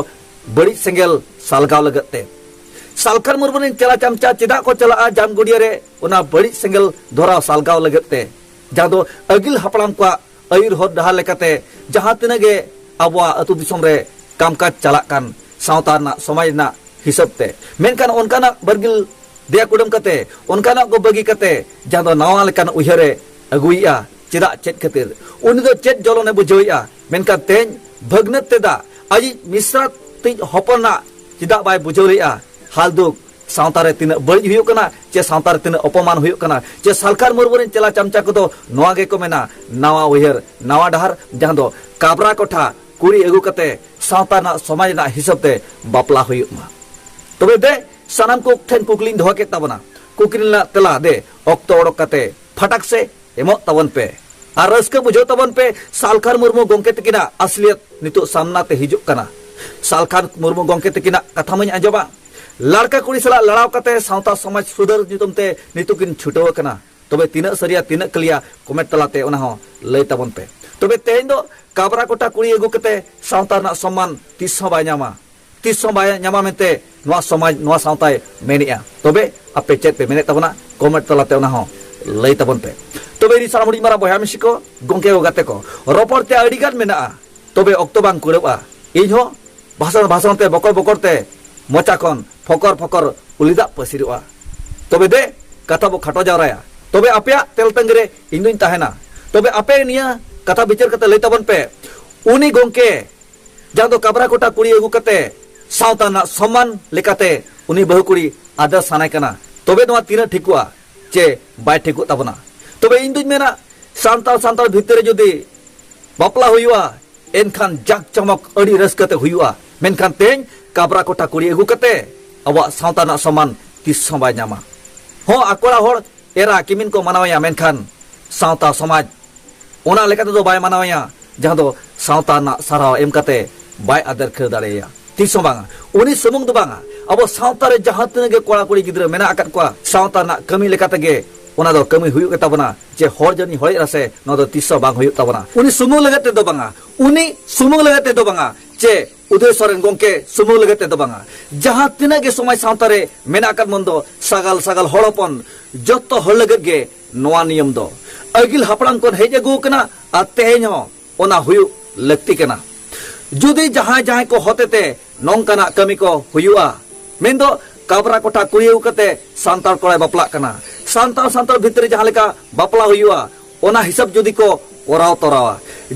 ᱵᱟᱹᱲᱤᱡ ᱥᱮᱸᱜᱮᱞ ᱥᱟᱞᱜᱟᱣ ᱞᱟᱹᱜᱤᱫ ᱛᱮ᱾ ᱥᱟᱞᱠᱷᱟᱱ ᱢᱩᱨᱢᱩ ᱨᱮᱱ ᱪᱮᱞᱟ ᱪᱟᱢᱪᱟ ᱪᱮᱫᱟᱜ ᱠᱚ ᱪᱟᱞᱟᱜᱼᱟ ᱡᱟᱢᱜᱩᱲᱤᱭᱟᱹ ᱨᱮ ᱚᱱᱟ ᱵᱟᱹᱲᱤᱡ ᱥᱮᱸᱜᱮᱞ ᱫᱷᱚᱨᱟᱣ ᱥᱟᱞᱜᱟᱣ ᱞᱟᱹᱜᱤᱫ ᱛᱮ? ᱡᱟᱦᱟᱸ ᱫᱚ ᱟᱹᱜᱤᱞ ᱦᱟᱯᱲᱟᱢ ᱠᱚᱣᱟᱜ ᱟᱹᱭᱩᱨ ᱦᱚᱨ ᱰᱟᱦᱟᱨ ᱞᱮᱠᱟᱛᱮ ᱡᱟᱦᱟᱸ ᱛᱤᱱᱟᱹᱜ ᱜᱮ ᱟᱵᱚᱣᱟᱜ ᱟᱹᱛᱩ ᱫᱤᱥᱚᱢ ᱨᱮ ᱠᱟᱢᱠᱟᱡᱽ ᱪᱟᱞᱟᱜ ᱠᱟᱱ ᱥᱟᱶᱛᱟ ᱨᱮᱱᱟᱜ, ᱥᱚᱢᱟᱡᱽ ᱨᱮᱱᱟᱜ ᱦᱤᱥᱟᱹᱵ ᱛᱮ, ᱢᱮᱱᱠᱷᱟᱱ ᱚᱱᱠᱟᱱᱟᱜ ᱵᱟᱨᱜᱤᱞ ᱫᱮᱭᱟ ᱠᱩᱰᱟᱹᱢ ᱠᱟᱛᱮ, ᱚᱱᱠᱟᱱᱟᱜ ᱠᱚ ᱵᱟᱹᱜᱤ ᱠᱟᱛᱮ ᱡᱟᱦᱟᱸ ᱫᱚ ᱱᱟᱣᱟ ᱞᱮᱠᱟᱱ ᱩᱭᱦᱟᱹᱨ ᱮ ᱟᱹᱜᱩᱭᱮᱫᱼᱟ, ᱪᱮᱫᱟᱜ, ᱪᱮᱫ ᱠᱷᱟᱹᱛᱤᱨ? ᱩᱱᱤ ᱫᱚ ᱪᱮᱫ ᱡᱚᱞᱚᱱᱮ ᱵᱩᱡᱷᱟᱹᱣᱮᱫᱼᱟ? ᱢᱮᱱᱠᱷᱟᱱ ᱛᱮᱦᱮᱧ ᱵᱷᱟᱹᱜᱽᱱᱟᱹᱛ ᱛᱮᱫᱟ ᱟᱡᱤᱡ ᱢᱤᱥᱨᱟ ᱛᱤᱡ ᱦᱚᱯᱚᱱᱟᱜ ᱪᱮᱫᱟᱜ ᱵᱟᱭ ᱵᱩᱡᱷᱟᱹᱣ ᱞᱮᱫᱼᱟ? ᱦᱟᱞ ᱫᱩᱠ, ᱥᱟᱶᱛᱟ ᱨᱮ ᱛᱤᱱᱟᱹᱜ ᱵᱟᱹᱲᱤᱡ ᱦᱩᱭᱩᱜ ᱠᱟᱱᱟ, ᱪᱮ ᱥᱟᱶᱛᱟ ᱨᱮ ᱛᱤᱱᱟᱹᱜ ᱚᱯᱚᱢᱟᱱ ᱦᱩᱭᱩᱜ ᱠᱟᱱᱟ, ᱪᱮ ᱥᱟᱞᱠᱷᱟᱱ ᱢᱩᱨᱢᱩ ᱨᱮᱱ ᱪᱮᱞᱟ ᱪᱟᱢᱪᱟ ᱠᱚᱫᱚ ᱱᱚᱣᱟ ᱜᱮᱠᱚ ᱢᱮᱱᱟ, ᱱᱟᱣᱟ ᱩᱭᱦᱟᱹᱨ, ᱱᱟᱣᱟ ᱰᱟᱦᱟᱨ, ᱡᱟᱦᱟᱸ ᱫᱚ ᱠᱟᱵᱽᱨᱟ ᱠᱚᱴᱷᱟ ᱠᱩᱲᱤ ᱟᱹᱜᱩ ᱠᱟᱛᱮ ᱥᱟᱶᱛᱟ ᱨᱮᱱᱟᱜ, ᱥᱚᱢᱟᱡᱽ ᱨᱮᱱᱟᱜ ᱦᱤᱥᱟᱹᱵ ᱛᱮ ᱵᱟᱯᱞᱟ ᱦᱩᱭᱩᱜ ᱢᱟ᱾ ᱛᱚᱵᱮ ᱫᱮ, ᱥᱟᱱᱟᱢ ᱠᱚ ᱴᱷᱮᱱ ᱠᱩᱠᱞᱤᱧ ᱫᱚᱦᱚ ᱠᱮᱫ ᱛᱟᱵᱚᱱᱟ, ᱠᱩᱠᱞᱤ ᱨᱮᱱᱟᱜ ᱛᱮᱞᱟ ᱫᱮ ᱚᱠᱛᱚ ᱚᱰᱚᱠ ᱠᱟᱛᱮ ᱯᱷᱟᱴᱟᱠ ᱥᱮ ᱮᱢᱚᱜ ᱛᱟᱵᱚᱱ ᱯᱮ᱾ ᱟᱨ ᱨᱟᱹᱥᱠᱟᱹ ᱵᱩᱡᱷᱟᱹᱣ ᱛᱟᱵᱚᱱ ᱯᱮ, ᱥᱟᱞᱠᱷᱟᱱ ᱢᱩᱨᱢᱩ ᱜᱚᱢᱠᱮ ᱛᱟᱹᱠᱤᱱᱟᱜ ᱟᱥᱞᱤᱭᱟᱛ ᱱᱤᱛᱚᱜ ᱥᱟᱢᱱᱟ ᱛᱮ ᱦᱤᱡᱩᱜ ᱠᱟᱱᱟ᱾ ᱥᱟᱞᱠᱷᱟᱱ ᱢᱩᱨᱢᱩ ᱜᱚᱢᱠᱮ ᱛᱟᱹᱠᱤᱱᱟᱜ ᱠᱟᱛᱷᱟ ᱢᱟᱧ ᱟᱸᱡᱚᱢᱟ, ᱞᱟᱲᱠᱟ ᱠᱩᱲᱤ ᱥᱟᱞᱟᱜ ᱞᱟᱲᱟᱣ ᱠᱟᱛᱮ ᱥᱟᱶᱛᱟ ᱥᱚᱢᱟᱡᱽ ᱥᱩᱫᱷᱟᱹᱨ ᱧᱩᱛᱩᱢ ᱛᱮ ᱱᱤᱛᱚᱜ ᱠᱤᱱ ᱪᱷᱩᱴᱟᱹᱣ ᱟᱠᱟᱱᱟ᱾ ᱛᱚᱵᱮ ᱛᱤᱱᱟᱹᱜ ᱥᱟᱹᱨᱤᱭᱟ, ᱛᱤᱱᱟᱹᱜ ᱠᱷᱟᱹᱞᱤᱭᱟ, ᱠᱚᱢᱮᱱᱴ ᱛᱟᱞᱟᱛᱮ ᱚᱱᱟ ᱦᱚᱸ ᱞᱟᱹᱭ ᱛᱟᱵᱚᱱ ᱯᱮ᱾ ᱛᱚᱵᱮ ᱛᱮᱦᱮᱧ ᱫᱚ ᱠᱟᱵᱽᱨᱟ ᱠᱚᱴᱟ ᱠᱩᱲᱤ ᱟᱹᱜᱩ ᱠᱟᱛᱮ ᱥᱟᱶᱛᱟ ᱨᱮᱱᱟᱜ ᱥᱚᱢᱢᱟᱱ ᱛᱤᱥ ᱦᱚᱸ ᱵᱟᱭ ᱧᱟᱢᱟ, ᱛᱤᱥ ᱦᱚᱸ ᱵᱟᱭ ᱧᱟᱢᱟ ᱢᱮᱱᱛᱮ ᱱᱚᱣᱟ ᱥᱚᱢᱟᱡᱽ, ᱱᱚᱣᱟ ᱥᱟᱶᱛᱟᱭ ᱢᱮᱱᱮᱜᱼᱟ᱾ ᱛᱚᱵᱮ ᱟᱯᱮ ᱪᱮᱫ ᱯᱮ ᱢᱮᱱᱮᱫ ᱛᱟᱵᱚᱱᱟ? ᱠᱚᱢᱮᱱᱴ ᱛᱟᱞᱟᱛᱮ ᱚᱱᱟ ᱦᱚᱸ ᱞᱟᱹᱭ ᱛᱟᱵᱚᱱ ᱯᱮ᱾ ᱛᱚᱵᱮ ᱤᱧ ᱥᱟᱱᱟᱢ ᱦᱩᱰᱤᱧ ᱢᱟᱨᱟᱝ ᱵᱚᱭᱦᱟ ᱢᱤᱥᱤ ᱠᱚ, ᱜᱚᱢᱠᱮ ᱠᱚ, ᱜᱟᱛᱮ ᱠᱚ, ᱨᱚᱯᱚᱲ ᱛᱮ ᱟᱹᱰᱤ ᱜᱟᱱ ᱢᱮᱱᱟᱜᱼᱟ, ᱛᱚᱵᱮ ᱚᱠᱛᱚ ᱵᱟᱝ ᱠᱩᱲᱟᱹᱜᱼᱟ᱾ ᱤᱧ ᱦᱚᱸ ᱵᱷᱟᱥᱚᱱ ᱵᱷᱟᱥᱚᱱ ᱛᱮ, ᱵᱚᱠᱚᱨ ᱵᱚᱠᱚᱨ ᱛᱮ ᱢᱚᱪᱟ ᱠᱷᱚᱱ ᱯᱷᱚᱠᱚᱨ ᱯᱷᱚᱠᱚᱨ ᱩᱞᱤ ᱫᱟᱜ ᱯᱟᱹᱥᱤᱨᱚᱜᱼᱟ᱾ ᱛᱚᱵᱮ ᱫᱮ, ᱠᱟᱛᱷᱟ ᱵᱚ ᱠᱷᱟᱴᱚ ᱡᱟᱣᱨᱟᱭᱟ᱾ ᱛᱚᱵᱮ ᱟᱯᱮᱭᱟᱜ ᱛᱮᱞ ᱛᱟᱺᱜᱤ ᱨᱮ ᱤᱧ ᱫᱩᱧ ᱛᱟᱦᱮᱱᱟ᱾ ᱛᱚᱵᱮ ᱟᱯᱮ ᱱᱤᱭᱟᱹ ᱠᱟᱛᱷᱟ ᱵᱤᱪᱟᱹᱨ ᱠᱟᱛᱮ ᱞᱟᱹᱭ ᱛᱟᱵᱚᱱ ᱯᱮ, ᱩᱱᱤ ᱜᱚᱢᱠᱮ ᱡᱟᱦᱟᱸ ᱫᱚ ᱠᱟᱵᱽᱨᱟ ᱠᱚᱴᱟ ᱠᱩᱲᱤ ᱟᱹᱜᱩ ᱠᱟᱛᱮ ᱥᱟᱶᱛᱟ ᱨᱮᱱᱟᱜ ᱥᱚᱢᱢᱟᱱ ᱞᱮᱠᱟᱛᱮ ᱩᱱᱤ ᱵᱟᱹᱦᱩ ᱠᱩᱲᱤ ᱟᱫᱮᱨ ᱥᱟᱱᱟᱭ ᱠᱟᱱᱟ, ᱛᱚᱵᱮ ᱱᱚᱣᱟ ᱛᱤᱱᱟᱹᱜ ᱴᱷᱤᱠᱚᱜᱼᱟ ᱪᱮ ᱵᱟᱭ ᱴᱷᱤᱠᱚᱜ ᱛᱟᱵᱚᱱᱟ? ᱛᱚᱵᱮ ᱤᱧ ᱫᱩᱧ ᱢᱮᱱᱟ, ᱥᱟᱱᱛᱟᱲ ᱥᱟᱱᱛᱟᱲ ᱵᱷᱤᱛᱨᱤ ᱨᱮ ᱡᱩᱫᱤ ᱵᱟᱯᱞᱟ ᱦᱩᱭᱩᱜᱼᱟ, ᱮᱱᱠᱷᱟᱱ ᱡᱟᱠ ᱡᱚᱢᱚᱠ ᱟᱹᱰᱤ ᱨᱟᱹᱥᱠᱟᱹ ᱛᱮ ᱦᱩᱭᱩᱜᱼᱟ᱾ ᱢᱮᱱᱠᱷᱟᱱ ᱛᱮᱦᱮᱧ ᱠᱟᱵᱽᱨᱟ ᱠᱚᱴᱟ ᱠᱩᱲᱤ ᱟᱹᱜᱩ ᱠᱟᱛᱮ ᱟᱵᱚᱣᱟᱜ ᱥᱟᱶᱛᱟ ᱨᱮᱱᱟᱜ ᱥᱚᱢᱢᱟᱱ ᱛᱤᱥ ᱦᱚᱸ ᱵᱟᱭ ᱧᱟᱢᱟ᱾ ᱦᱚᱸ, ᱟᱠᱚᱲᱟ ᱦᱚᱲ ᱮᱨᱟ ᱠᱤᱢᱤᱱ ᱠᱚ ᱢᱟᱱᱟᱣᱮᱭᱟ, ᱢᱮᱱᱠᱷᱟᱱ ᱥᱟᱶᱛᱟ ᱥᱚᱢᱟᱡᱽ ᱚᱱᱟ ᱞᱮᱠᱟ ᱛᱮᱫᱚ ᱵᱟᱭ ᱢᱟᱱᱟᱣᱮᱭᱟ, ᱡᱟᱦᱟᱸ ᱫᱚ ᱥᱟᱶᱛᱟ ᱨᱮᱱᱟᱜ ᱥᱟᱨᱦᱟᱣ ᱮᱢ ᱠᱟᱛᱮ ᱵᱟᱭ ᱟᱫᱮᱨ ᱠᱷᱟᱹᱲ ᱫᱟᱲᱮᱭᱟᱭᱟ᱾ ᱛᱤᱥ ᱦᱚᱸ ᱵᱟᱝᱟ᱾ ᱩᱱᱤ ᱥᱩᱢᱩᱝ ᱫᱚ ᱵᱟᱝᱟ, ᱟᱵᱚ ᱥᱟᱶᱛᱟ ᱨᱮ ᱡᱟᱦᱟᱸ ᱛᱤᱱᱟᱹᱜ ᱜᱮ ᱠᱚᱲᱟ ᱠᱩᱲᱤ ᱜᱤᱫᱽᱨᱟᱹ ᱢᱮᱱᱟᱜ ᱟᱠᱟᱫ ᱠᱚᱣᱟ, ᱥᱟᱶᱛᱟ ᱨᱮᱱᱟᱜ ᱠᱟᱹᱢᱤ ᱞᱮᱠᱟ ᱛᱮᱜᱮ ᱚᱱᱟ ᱫᱚ ᱠᱟᱹᱢᱤ ᱦᱩᱭᱩᱜ ᱜᱮ ᱛᱟᱵᱚᱱᱟ᱾ ᱡᱮ ᱦᱚᱲ ᱡᱟᱹᱱᱤᱡ ᱦᱚᱲᱮᱡ ᱨᱟᱥᱮ, ᱱᱚᱣᱟ ᱫᱚ ᱛᱤᱥ ᱦᱚᱸ ᱵᱟᱝ ᱦᱩᱭᱩᱜ ᱛᱟᱵᱚᱱᱟ᱾ ᱩᱱᱤ ᱥᱩᱢᱩᱝ ᱞᱟᱹᱜᱤᱫ ᱛᱮᱫᱚ ᱵᱟᱝᱟ, ᱩᱱᱤ ᱥᱩᱢᱩᱝ ᱞᱟᱹᱜᱤᱫ ᱛᱮᱫᱚ ᱵᱟᱝᱟ, ᱪᱮ ᱩᱫᱚᱭ ᱥᱚᱨᱮᱱ ᱜᱚᱢᱠᱮ ᱥᱩᱢᱩᱝ ᱞᱟᱹᱜᱤᱫ ᱛᱮᱫᱚ ᱵᱟᱝᱟ᱾ ᱡᱟᱦᱟᱸ ᱛᱤᱱᱟᱹᱜ ᱜᱮ ᱥᱚᱢᱟᱡᱽ ᱥᱟᱶᱛᱟ ᱨᱮ ᱢᱮᱱᱟᱜ ᱟᱠᱟᱫ ᱵᱚᱱ ᱫᱚ, ᱥᱟᱜᱟᱞ ᱥᱟᱜᱟᱞ ᱦᱚᱲ ᱦᱚᱯᱚᱱ, ᱡᱚᱛᱚ ᱦᱚᱲ ᱞᱟᱹᱜᱤᱫ ᱜᱮ ᱱᱚᱣᱟ ᱱᱤᱭᱚᱢ ᱫᱚ ᱟᱹᱜᱤᱞ ᱦᱟᱯᱲᱟᱢ ᱠᱷᱚᱱ ᱦᱮᱡ ᱟᱹᱜᱩ ᱟᱠᱟᱱᱟ ᱟᱨ ᱛᱮᱦᱮᱧ ᱦᱚᱸ ᱚᱱᱟ ᱦᱩᱭᱩᱜ ᱞᱟᱹᱠᱛᱤ ᱠᱟᱱᱟ᱾ ᱡᱩᱫᱤ ᱡᱟᱦᱟᱸᱭ ᱡᱟᱦᱟᱸᱭ ᱠᱚ ᱦᱚᱛᱮᱛᱮ ᱱᱚᱝᱠᱟᱱᱟᱜ ᱠᱟᱹᱢᱤ ᱠᱚ ᱦᱩᱭᱩᱜᱼᱟ, ᱢᱮᱱᱫᱚ ᱠᱟᱵᱽᱨᱟ ᱠᱚᱴᱷᱟ ᱠᱩᱲᱤ ᱟᱹᱜᱩ ᱠᱟᱛᱮ ᱥᱟᱱᱛᱟᱲ ᱠᱚᱲᱟᱭ ᱵᱟᱯᱞᱟᱜ ᱠᱟᱱᱟ, ᱥᱟᱱᱛᱟᱲ ᱥᱟᱱᱛᱟᱲ ᱵᱷᱤᱛᱨᱤ ᱡᱟᱦᱟᱸ ᱞᱮᱠᱟ ᱵᱟᱯᱞᱟ ᱦᱩᱭᱩᱜᱼᱟ, ᱚᱱᱟ ᱦᱤᱥᱟᱹᱵ ᱡᱩᱫᱤ ᱠᱚ ᱠᱚᱨᱟᱣ ᱛᱚᱨᱟᱣᱟ,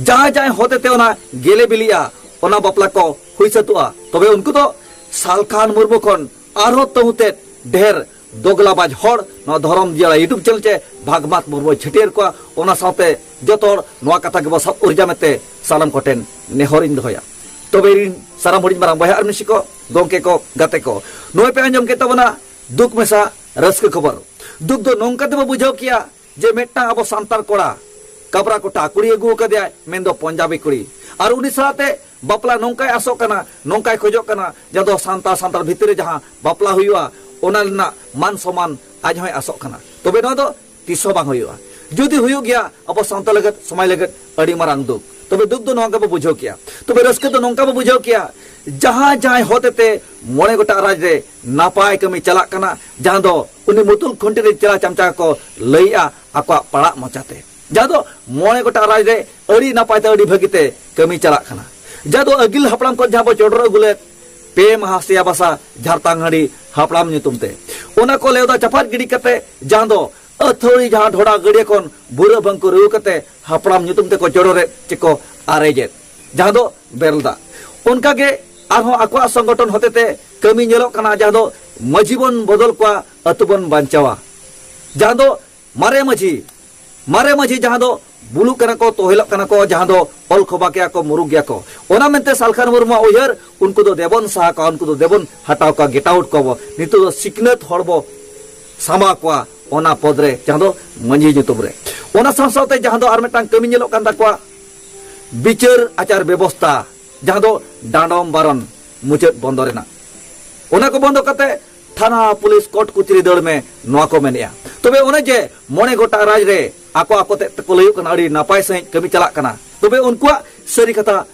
ᱡᱟᱦᱟᱸᱭ ᱡᱟᱦᱟᱸᱭ ᱦᱚᱛᱮᱛᱮ ᱚᱱᱟ ᱜᱮᱞᱮ ᱵᱤᱞᱤᱜᱼᱟ, ᱚᱱᱟ ᱵᱟᱯᱞᱟ ᱠᱚ ᱦᱩᱭ ᱥᱟᱹᱛᱩᱜᱼᱟ, ᱛᱚᱵᱮ ᱩᱱᱠᱩ ᱫᱚ ᱥᱟᱞᱠᱷᱟᱱ ᱢᱩᱨᱢᱩ ᱠᱷᱚᱱ ᱟᱨᱦᱚᱸ ᱛᱟᱹᱦᱩᱛᱮᱫ ᱰᱷᱮᱨ ᱫᱚᱜᱽᱞᱟᱵᱟᱡᱽ ᱦᱚᱲ ᱱᱚᱣᱟ ᱫᱷᱚᱨᱚᱢ ᱡᱤᱭᱟᱹᱲᱟ YouTube ᱪᱮᱱᱮᱞ ᱪᱮ ᱵᱷᱟᱜᱽᱢᱟᱛ ᱢᱩᱨᱢᱩᱭ ᱪᱷᱟᱹᱴᱭᱟᱹᱨ ᱠᱚᱣᱟ᱾ ᱚᱱᱟ ᱥᱟᱶᱛᱮ ᱡᱚᱛᱚ ᱦᱚᱲ ᱱᱚᱣᱟ ᱠᱟᱛᱷᱟ ᱜᱮᱵᱚ ᱥᱟᱵ ᱩᱨᱡᱟ ᱢᱮᱱᱛᱮ ᱥᱟᱱᱟᱢ ᱠᱚᱴᱷᱮᱱ ᱱᱮᱦᱚᱨᱤᱧ ᱫᱚᱦᱚᱭᱟ᱾ ᱛᱚᱵᱮ ᱤᱧ ᱥᱟᱱᱟᱢ ᱦᱩᱰᱤᱧ ᱢᱟᱨᱟᱝ ᱵᱚᱭᱦᱟ ᱟᱨ ᱢᱤᱥᱤ ᱠᱚ, ᱜᱚᱢᱠᱮ ᱠᱚ, ᱜᱟᱛᱮ ᱠᱚ, ᱱᱚᱜᱼᱚᱭ ᱯᱮ ᱟᱸᱡᱚᱢ ᱠᱮᱫ ᱛᱟᱵᱚᱱᱟ ᱫᱩᱠ ᱢᱮᱥᱟ ᱨᱟᱹᱥᱠᱟᱹ ᱠᱷᱚᱵᱚᱨ᱾ ᱫᱩᱠ ᱫᱚ ᱱᱚᱝᱠᱟ ᱛᱮᱵᱚ ᱵᱩᱡᱷᱟᱹᱣ ᱠᱮᱭᱟ ᱡᱮ ᱢᱤᱫᱴᱟᱝ ᱟᱵᱚ ᱥᱟᱱᱛᱟᱲ ᱠᱚᱲᱟ ᱠᱟᱵᱽᱨᱟ ᱠᱚᱴᱷᱟ ᱠᱩᱲᱤ ᱟᱹᱜᱩ ᱟᱠᱟᱫᱮᱭᱟᱭ, ᱢᱮᱱᱫᱚ ᱯᱚᱧᱡᱟᱵᱤ ᱠᱩᱲᱤ, ᱟᱨ ᱩᱱᱤ ᱥᱟᱶᱛᱮ ᱵᱟᱯᱞᱟ ᱱᱚᱝᱠᱟᱭ ᱟᱥᱚᱜ ᱠᱟᱱᱟ, ᱱᱚᱝᱠᱟᱭ ᱠᱷᱚᱡᱚᱜ ᱠᱟᱱᱟ, ᱡᱟᱦᱟᱸ ᱫᱚ ᱥᱟᱱᱛᱟᱲ ᱥᱟᱱᱛᱟᱲ ᱵᱷᱤᱛᱤᱨ ᱨᱮ ᱡᱟᱦᱟᱸ ᱵᱟᱯᱞᱟ ᱦᱩᱭᱩᱜᱼᱟ, ᱚᱱᱟ ᱨᱮᱱᱟᱜ ᱢᱟᱱ ᱥᱚᱢᱢᱟᱱ ᱟᱡ ᱦᱚᱸᱭ ᱟᱥᱚᱜ ᱠᱟᱱᱟ᱾ ᱛᱚᱵᱮ ᱱᱚᱣᱟ ᱫᱚ ᱛᱤᱥ ᱦᱚᱸ ᱵᱟᱝ ᱦᱩᱭᱩᱜᱼᱟ᱾ ᱡᱩᱫᱤ ᱦᱩᱭᱩᱜ ᱜᱮᱭᱟ, ᱟᱵᱚ ᱥᱟᱶᱛᱟ ᱞᱟᱹᱜᱤᱫ, ᱥᱚᱢᱟᱡᱽ ᱞᱟᱹᱜᱤᱫ ᱟᱹᱰᱤ ᱢᱟᱨᱟᱝ ᱫᱩᱠ᱾ ᱛᱚᱵᱮ ᱫᱩᱠ ᱫᱚ ᱱᱚᱝᱠᱟ ᱵᱚ ᱵᱩᱡᱷᱟᱹᱣ ᱠᱮᱭᱟ, ᱛᱚᱵᱮ ᱨᱟᱹᱥᱠᱟᱹ ᱫᱚ ᱱᱚᱝᱠᱟ ᱵᱚ ᱵᱩᱡᱷᱟᱹᱣ ᱠᱮᱭᱟ, ᱡᱟᱦᱟᱸ ᱡᱟᱦᱟᱸᱭ ᱦᱚᱛᱮᱛᱮ ᱢᱚᱬᱮ ᱜᱚᱴᱟᱝ ᱨᱟᱡᱽ ᱨᱮ ᱱᱟᱯᱟᱭ ᱠᱟᱹᱢᱤ ᱪᱟᱞᱟᱜ ᱠᱟᱱᱟ, ᱡᱟᱦᱟᱸ ᱫᱚ ᱩᱱᱤ ᱢᱩᱛᱩᱞ ᱠᱷᱩᱱᱴᱤ ᱨᱮ ᱪᱮᱞᱟ ᱪᱟᱢᱪᱟ ᱠᱚ ᱞᱟᱹᱭᱮᱜᱼᱟ ᱟᱠᱚᱣᱟᱜ ᱯᱟᱲᱟᱜ ᱢᱚᱪᱟᱛᱮ, ᱡᱟᱦᱟᱸ ᱫᱚ ᱢᱚᱬᱮ ᱜᱚᱴᱟᱝ ᱨᱟᱡᱽ ᱨᱮ ᱟᱹᱰᱤ ᱱᱟᱯᱟᱭ ᱛᱮ ᱟᱹᱰᱤ ᱵᱷᱟᱹᱜᱤ ᱛᱮ ᱠᱟᱹᱢᱤ ᱪᱟᱞᱟᱜ ᱠᱟᱱᱟ, ᱡᱟᱦᱟᱸ ᱫᱚ ᱟᱹᱜᱤᱞ ᱦᱟᱯᱲᱟᱢ ᱠᱷᱚᱱ ᱡᱟᱦᱟᱸ ᱵᱚ ᱪᱚᱰᱚᱨ ᱟᱹᱜᱩ ᱞᱮᱫ ᱯᱮ ᱢᱟᱦᱟ ᱥᱮᱭᱟ ᱵᱟᱥᱟ ᱡᱷᱟᱨᱛᱟᱝ ᱦᱟᱺᱰᱤ ᱦᱟᱯᱲᱟᱢ ᱧᱩᱛᱩᱢ ᱛᱮ, ᱚᱱᱟ ᱠᱚ ᱞᱮᱣᱫᱟ ᱪᱟᱯᱟᱫ ᱜᱤᱰᱤ ᱠᱟᱛᱮ ᱡᱟᱦᱟᱸ ᱫᱚ ᱟᱹᱛᱷᱟᱹᱣᱲᱤ ᱡᱟᱦᱟᱸ ᱰᱷᱚᱰᱟ ᱜᱟᱹᱰᱭᱟᱹ ᱠᱷᱚᱱ ᱵᱷᱩᱨᱟᱹ ᱵᱷᱟᱝᱠᱩ ᱨᱩᱣ ᱠᱟᱛᱮ ᱦᱟᱯᱲᱟᱢ ᱧᱩᱛᱩᱢ ᱛᱮᱠᱚ ᱪᱚᱰᱚᱨᱮᱫ ᱪᱮᱠᱚ ᱟᱨᱮᱡᱮᱫ, ᱡᱟᱦᱟᱸ ᱫᱚ ᱵᱮᱨᱮᱞ ᱫᱟᱜ᱾ ᱚᱱᱠᱟᱜᱮ ᱟᱨᱦᱚᱸ ᱟᱠᱚᱣᱟᱜ ᱥᱚᱝᱜᱚᱴᱷᱚᱱ ᱦᱚᱛᱮᱛᱮ ᱠᱟᱹᱢᱤ ᱧᱮᱞᱚᱜ ᱠᱟᱱᱟ, ᱡᱟᱦᱟᱸ ᱫᱚ ᱢᱟᱹᱡᱷᱤ ᱵᱚᱱ ᱵᱚᱫᱚᱞ ᱠᱚᱣᱟ, ᱟᱹᱛᱩ ᱵᱚᱱ ᱵᱟᱧᱪᱟᱣᱟ, ᱡᱟᱦᱟᱸ ᱫᱚ ᱢᱟᱨᱮ ᱢᱟᱹᱡᱷᱤ, ᱢᱟᱨᱮ ᱢᱟᱹᱡᱷᱤ ᱡᱟᱦᱟᱸ ᱫᱚ ᱵᱩᱞᱩᱜ ᱠᱟᱱᱟ ᱠᱚ, ᱛᱚᱦᱮᱞᱚᱜ ᱠᱟᱱᱟ ᱠᱚ, ᱡᱟᱦᱟᱸ ᱫᱚ ᱚᱞ ᱠᱷᱚᱵᱟ ᱜᱮᱭᱟ ᱠᱚ, ᱢᱩᱨᱩᱠ ᱜᱮᱭᱟ ᱠᱚ᱾ ᱚᱱᱟ ᱢᱮᱱᱛᱮ ᱥᱟᱞᱠᱷᱟᱱ ᱢᱩᱨᱢᱩᱣᱟᱜ ᱩᱭᱦᱟᱹᱨ, ᱩᱱᱠᱩ ᱫᱚ ᱫᱮᱵᱚᱱ ᱥᱟᱦᱟ ᱠᱚᱣᱟ, ᱩᱱᱠᱩ ᱫᱚ ᱫᱮᱵᱚᱱ ᱦᱟᱴᱟᱣ ᱠᱚᱣᱟ, ᱜᱮᱴ ᱟᱣᱩᱴ ᱠᱚᱣᱟ ᱵᱚ᱾ ᱱᱤᱛᱚᱜ ᱫᱚ ᱥᱤᱠᱷᱱᱟᱹᱛ ᱦᱚᱲ ᱵᱚ ᱥᱟᱢᱟᱣ ᱠᱚᱣᱟ ᱚᱱᱟ ᱯᱚᱫᱽ ᱨᱮ, ᱡᱟᱦᱟᱸ ᱫᱚ ᱢᱟᱹᱡᱷᱤ ᱧᱩᱛᱩᱢ ᱨᱮ᱾ ᱚᱱᱟ ᱥᱟᱶ ᱥᱟᱶᱛᱮ ᱡᱟᱦᱟᱸ ᱫᱚ ᱟᱨ ᱢᱤᱫᱴᱟᱝ ᱠᱟᱹᱢᱤ ᱧᱮᱞᱚᱜ ᱠᱟᱱ ᱛᱟᱠᱚᱣᱟ, ᱵᱤᱪᱟᱹᱨ ᱟᱪᱟᱨ ᱵᱮᱵᱚᱥᱛᱟ, ᱡᱟᱦᱟᱸ ᱫᱚ ᱰᱟᱸᱰᱚᱢ ᱵᱟᱨᱚᱱ ᱢᱩᱪᱟᱹᱫ ᱵᱚᱱᱫᱚ ᱨᱮᱱᱟᱜ, ᱚᱱᱟ ᱠᱚ ᱵᱚᱱᱫᱚ ᱠᱟᱛᱮ ᱛᱷᱟᱱᱟ, ᱯᱩᱞᱤᱥ, ᱠᱳᱨᱴ ᱠᱩᱪᱨᱤ ᱫᱟᱹᱲ ᱢᱮ, ᱱᱚᱣᱟ ᱠᱚ ᱢᱮᱱᱮᱜᱼᱟ᱾ ᱛᱚᱵᱮ ᱚᱱᱮ ᱡᱮ ᱢᱚᱬᱮ ᱜᱚᱴᱟᱝ ᱨᱟᱡᱽ ᱨᱮ ᱟᱠᱚ ᱟᱠᱚ ᱛᱮ ᱛᱮᱠᱚ ᱞᱟᱹᱭᱚᱜ ᱠᱟᱱᱟ, ᱟᱹᱰᱤ ᱱᱟᱯᱟᱭ ᱥᱟᱺᱦᱤᱡ ᱠᱟᱹᱢᱤ ᱪᱟᱞᱟᱜ ᱠᱟᱱᱟ, ᱛᱚᱵᱮ ᱩᱱᱠᱩᱣᱟᱜ ᱥᱟᱹᱨᱤ ᱠᱟᱛᱷᱟ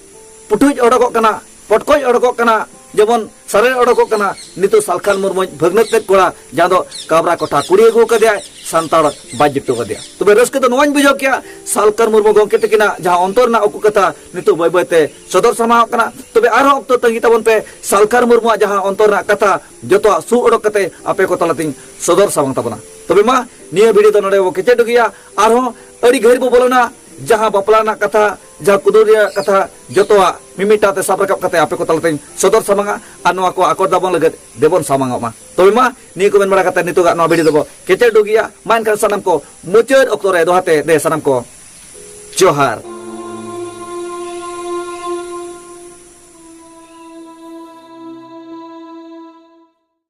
ᱯᱩᱴᱷᱩᱡ ᱚᱰᱚᱠᱚᱜ ᱠᱟᱱᱟ, ᱯᱚᱴᱠᱚᱡ ᱚᱰᱚᱠᱚᱜ ᱠᱟᱱᱟ, ᱡᱮᱢᱚᱱ ᱥᱟᱨᱮᱲ ᱚᱰᱚᱠᱚᱜ ᱠᱟᱱᱟ᱾ ᱱᱤᱛᱚᱜ ᱥᱟᱞᱠᱷᱟᱱ ᱢᱩᱨᱢᱩ ᱵᱷᱟᱹᱜᱽᱱᱟᱹ ᱛᱮᱫ ᱠᱚᱲᱟ, ᱡᱟᱦᱟᱸ ᱫᱚ ᱠᱟᱵᱽᱨᱟ ᱠᱚᱴᱷᱟ ᱠᱩᱲᱤ ᱟᱹᱜᱩ ᱠᱟᱫᱮᱭᱟᱭ, ᱥᱟᱱᱛᱟᱲ ᱵᱟᱭ ᱡᱤᱛᱟᱹᱣ ᱠᱟᱫᱮᱭᱟ᱾ ᱛᱚᱵᱮ ᱨᱟᱹᱥᱠᱟᱹ ᱫᱚ ᱱᱚᱣᱟᱧ ᱵᱩᱡᱷᱟᱹᱣ ᱠᱮᱜᱼᱟ, ᱥᱟᱞᱠᱷᱟᱱ ᱢᱩᱨᱢᱩ ᱜᱚᱢᱠᱮ ᱛᱟᱹᱠᱤᱱᱟᱜ ᱡᱟᱦᱟᱸ ᱚᱱᱛᱚᱨ ᱨᱮᱱᱟᱜ ᱩᱠᱩ ᱠᱟᱛᱷᱟ ᱱᱤᱛᱚᱜ ᱵᱟᱹᱭ ᱵᱟᱹᱭ ᱛᱮ ᱥᱚᱫᱚᱨ ᱥᱟᱢᱟᱝᱚᱜ ᱠᱟᱱᱟ᱾ ᱛᱚᱵᱮ ᱟᱨᱦᱚᱸ ᱚᱠᱛᱚ ᱛᱟᱺᱜᱤ ᱛᱟᱵᱚᱱ ᱯᱮ, ᱥᱟᱞᱠᱷᱟᱱ ᱢᱩᱨᱢᱩᱣᱟᱜ ᱡᱟᱦᱟᱸ ᱚᱱᱛᱚᱨ ᱨᱮᱱᱟᱜ ᱠᱟᱛᱷᱟ ᱡᱚᱛᱚᱣᱟᱜ ᱥᱩᱜ ᱚᱰᱚᱠ ᱠᱟᱛᱮ ᱟᱯᱮ ᱠᱚ ᱛᱟᱞᱟᱛᱤᱧ ᱥᱚᱫᱚᱨ ᱥᱟᱢᱟᱝ ᱛᱟᱵᱚᱱᱟ᱾ ᱛᱚᱵᱮ ᱢᱟ, ᱱᱤᱭᱟᱹ ᱵᱷᱤᱰᱤᱭᱳ ᱫᱚ ᱱᱚᱰᱮ ᱵᱚ ᱠᱮᱪᱮᱫ ᱜᱮᱭᱟ᱾ ᱟᱨᱦᱚᱸ ᱟᱹᱰᱤ ᱜᱷᱟᱹᱲᱤᱡ ᱵᱚ ᱵᱚᱞᱚᱱᱟ, ᱡᱟᱦᱟᱸ ᱵᱟᱯᱞᱟ ᱨᱮᱱᱟᱜ ᱠᱟᱛᱷᱟ, ᱡᱟᱦᱟᱸ ᱠᱩᱫᱩᱨ ᱨᱮᱭᱟᱜ ᱠᱟᱛᱷᱟ, ᱡᱚᱛᱚᱣᱟᱜ ᱢᱤᱢᱤᱫᱴᱟᱝ ᱛᱮ ᱥᱟᱵ ᱨᱟᱠᱟᱵ ᱠᱟᱛᱮ ᱟᱯᱮ ᱠᱚ ᱛᱟᱞᱟᱛᱮᱧ ᱥᱚᱫᱚᱨ ᱥᱟᱢᱟᱝᱟ ᱟᱨ ᱱᱚᱣᱟ ᱠᱚ ᱟᱠᱚᱴ ᱛᱟᱵᱚᱱ ᱞᱟᱹᱜᱤᱫ ᱫᱮᱵᱚᱱ ᱥᱟᱢᱟᱝᱚᱜ ᱢᱟ᱾ ᱛᱚᱵᱮ ᱢᱟ, ᱱᱤᱭᱟᱹ ᱠᱚ ᱢᱮᱱ ᱵᱟᱲᱟ ᱠᱟᱛᱮ ᱱᱤᱛᱚᱜᱟᱜ ᱱᱚᱣᱟ ᱵᱷᱤᱰᱤᱭᱳ ᱫᱚᱵᱚ ᱠᱮᱪᱮᱫ ᱜᱮᱭᱟ᱾ ᱢᱟ ᱮᱱᱠᱷᱟᱱ ᱥᱟᱱᱟᱢ ᱠᱚ ᱢᱩᱪᱟᱹᱫ ᱚᱠᱛᱚ ᱨᱮ ᱫᱚᱦᱲᱟ ᱛᱮ ᱫᱮ ᱥᱟᱱᱟᱢ ᱠᱚ ᱡᱚᱦᱟᱨ᱾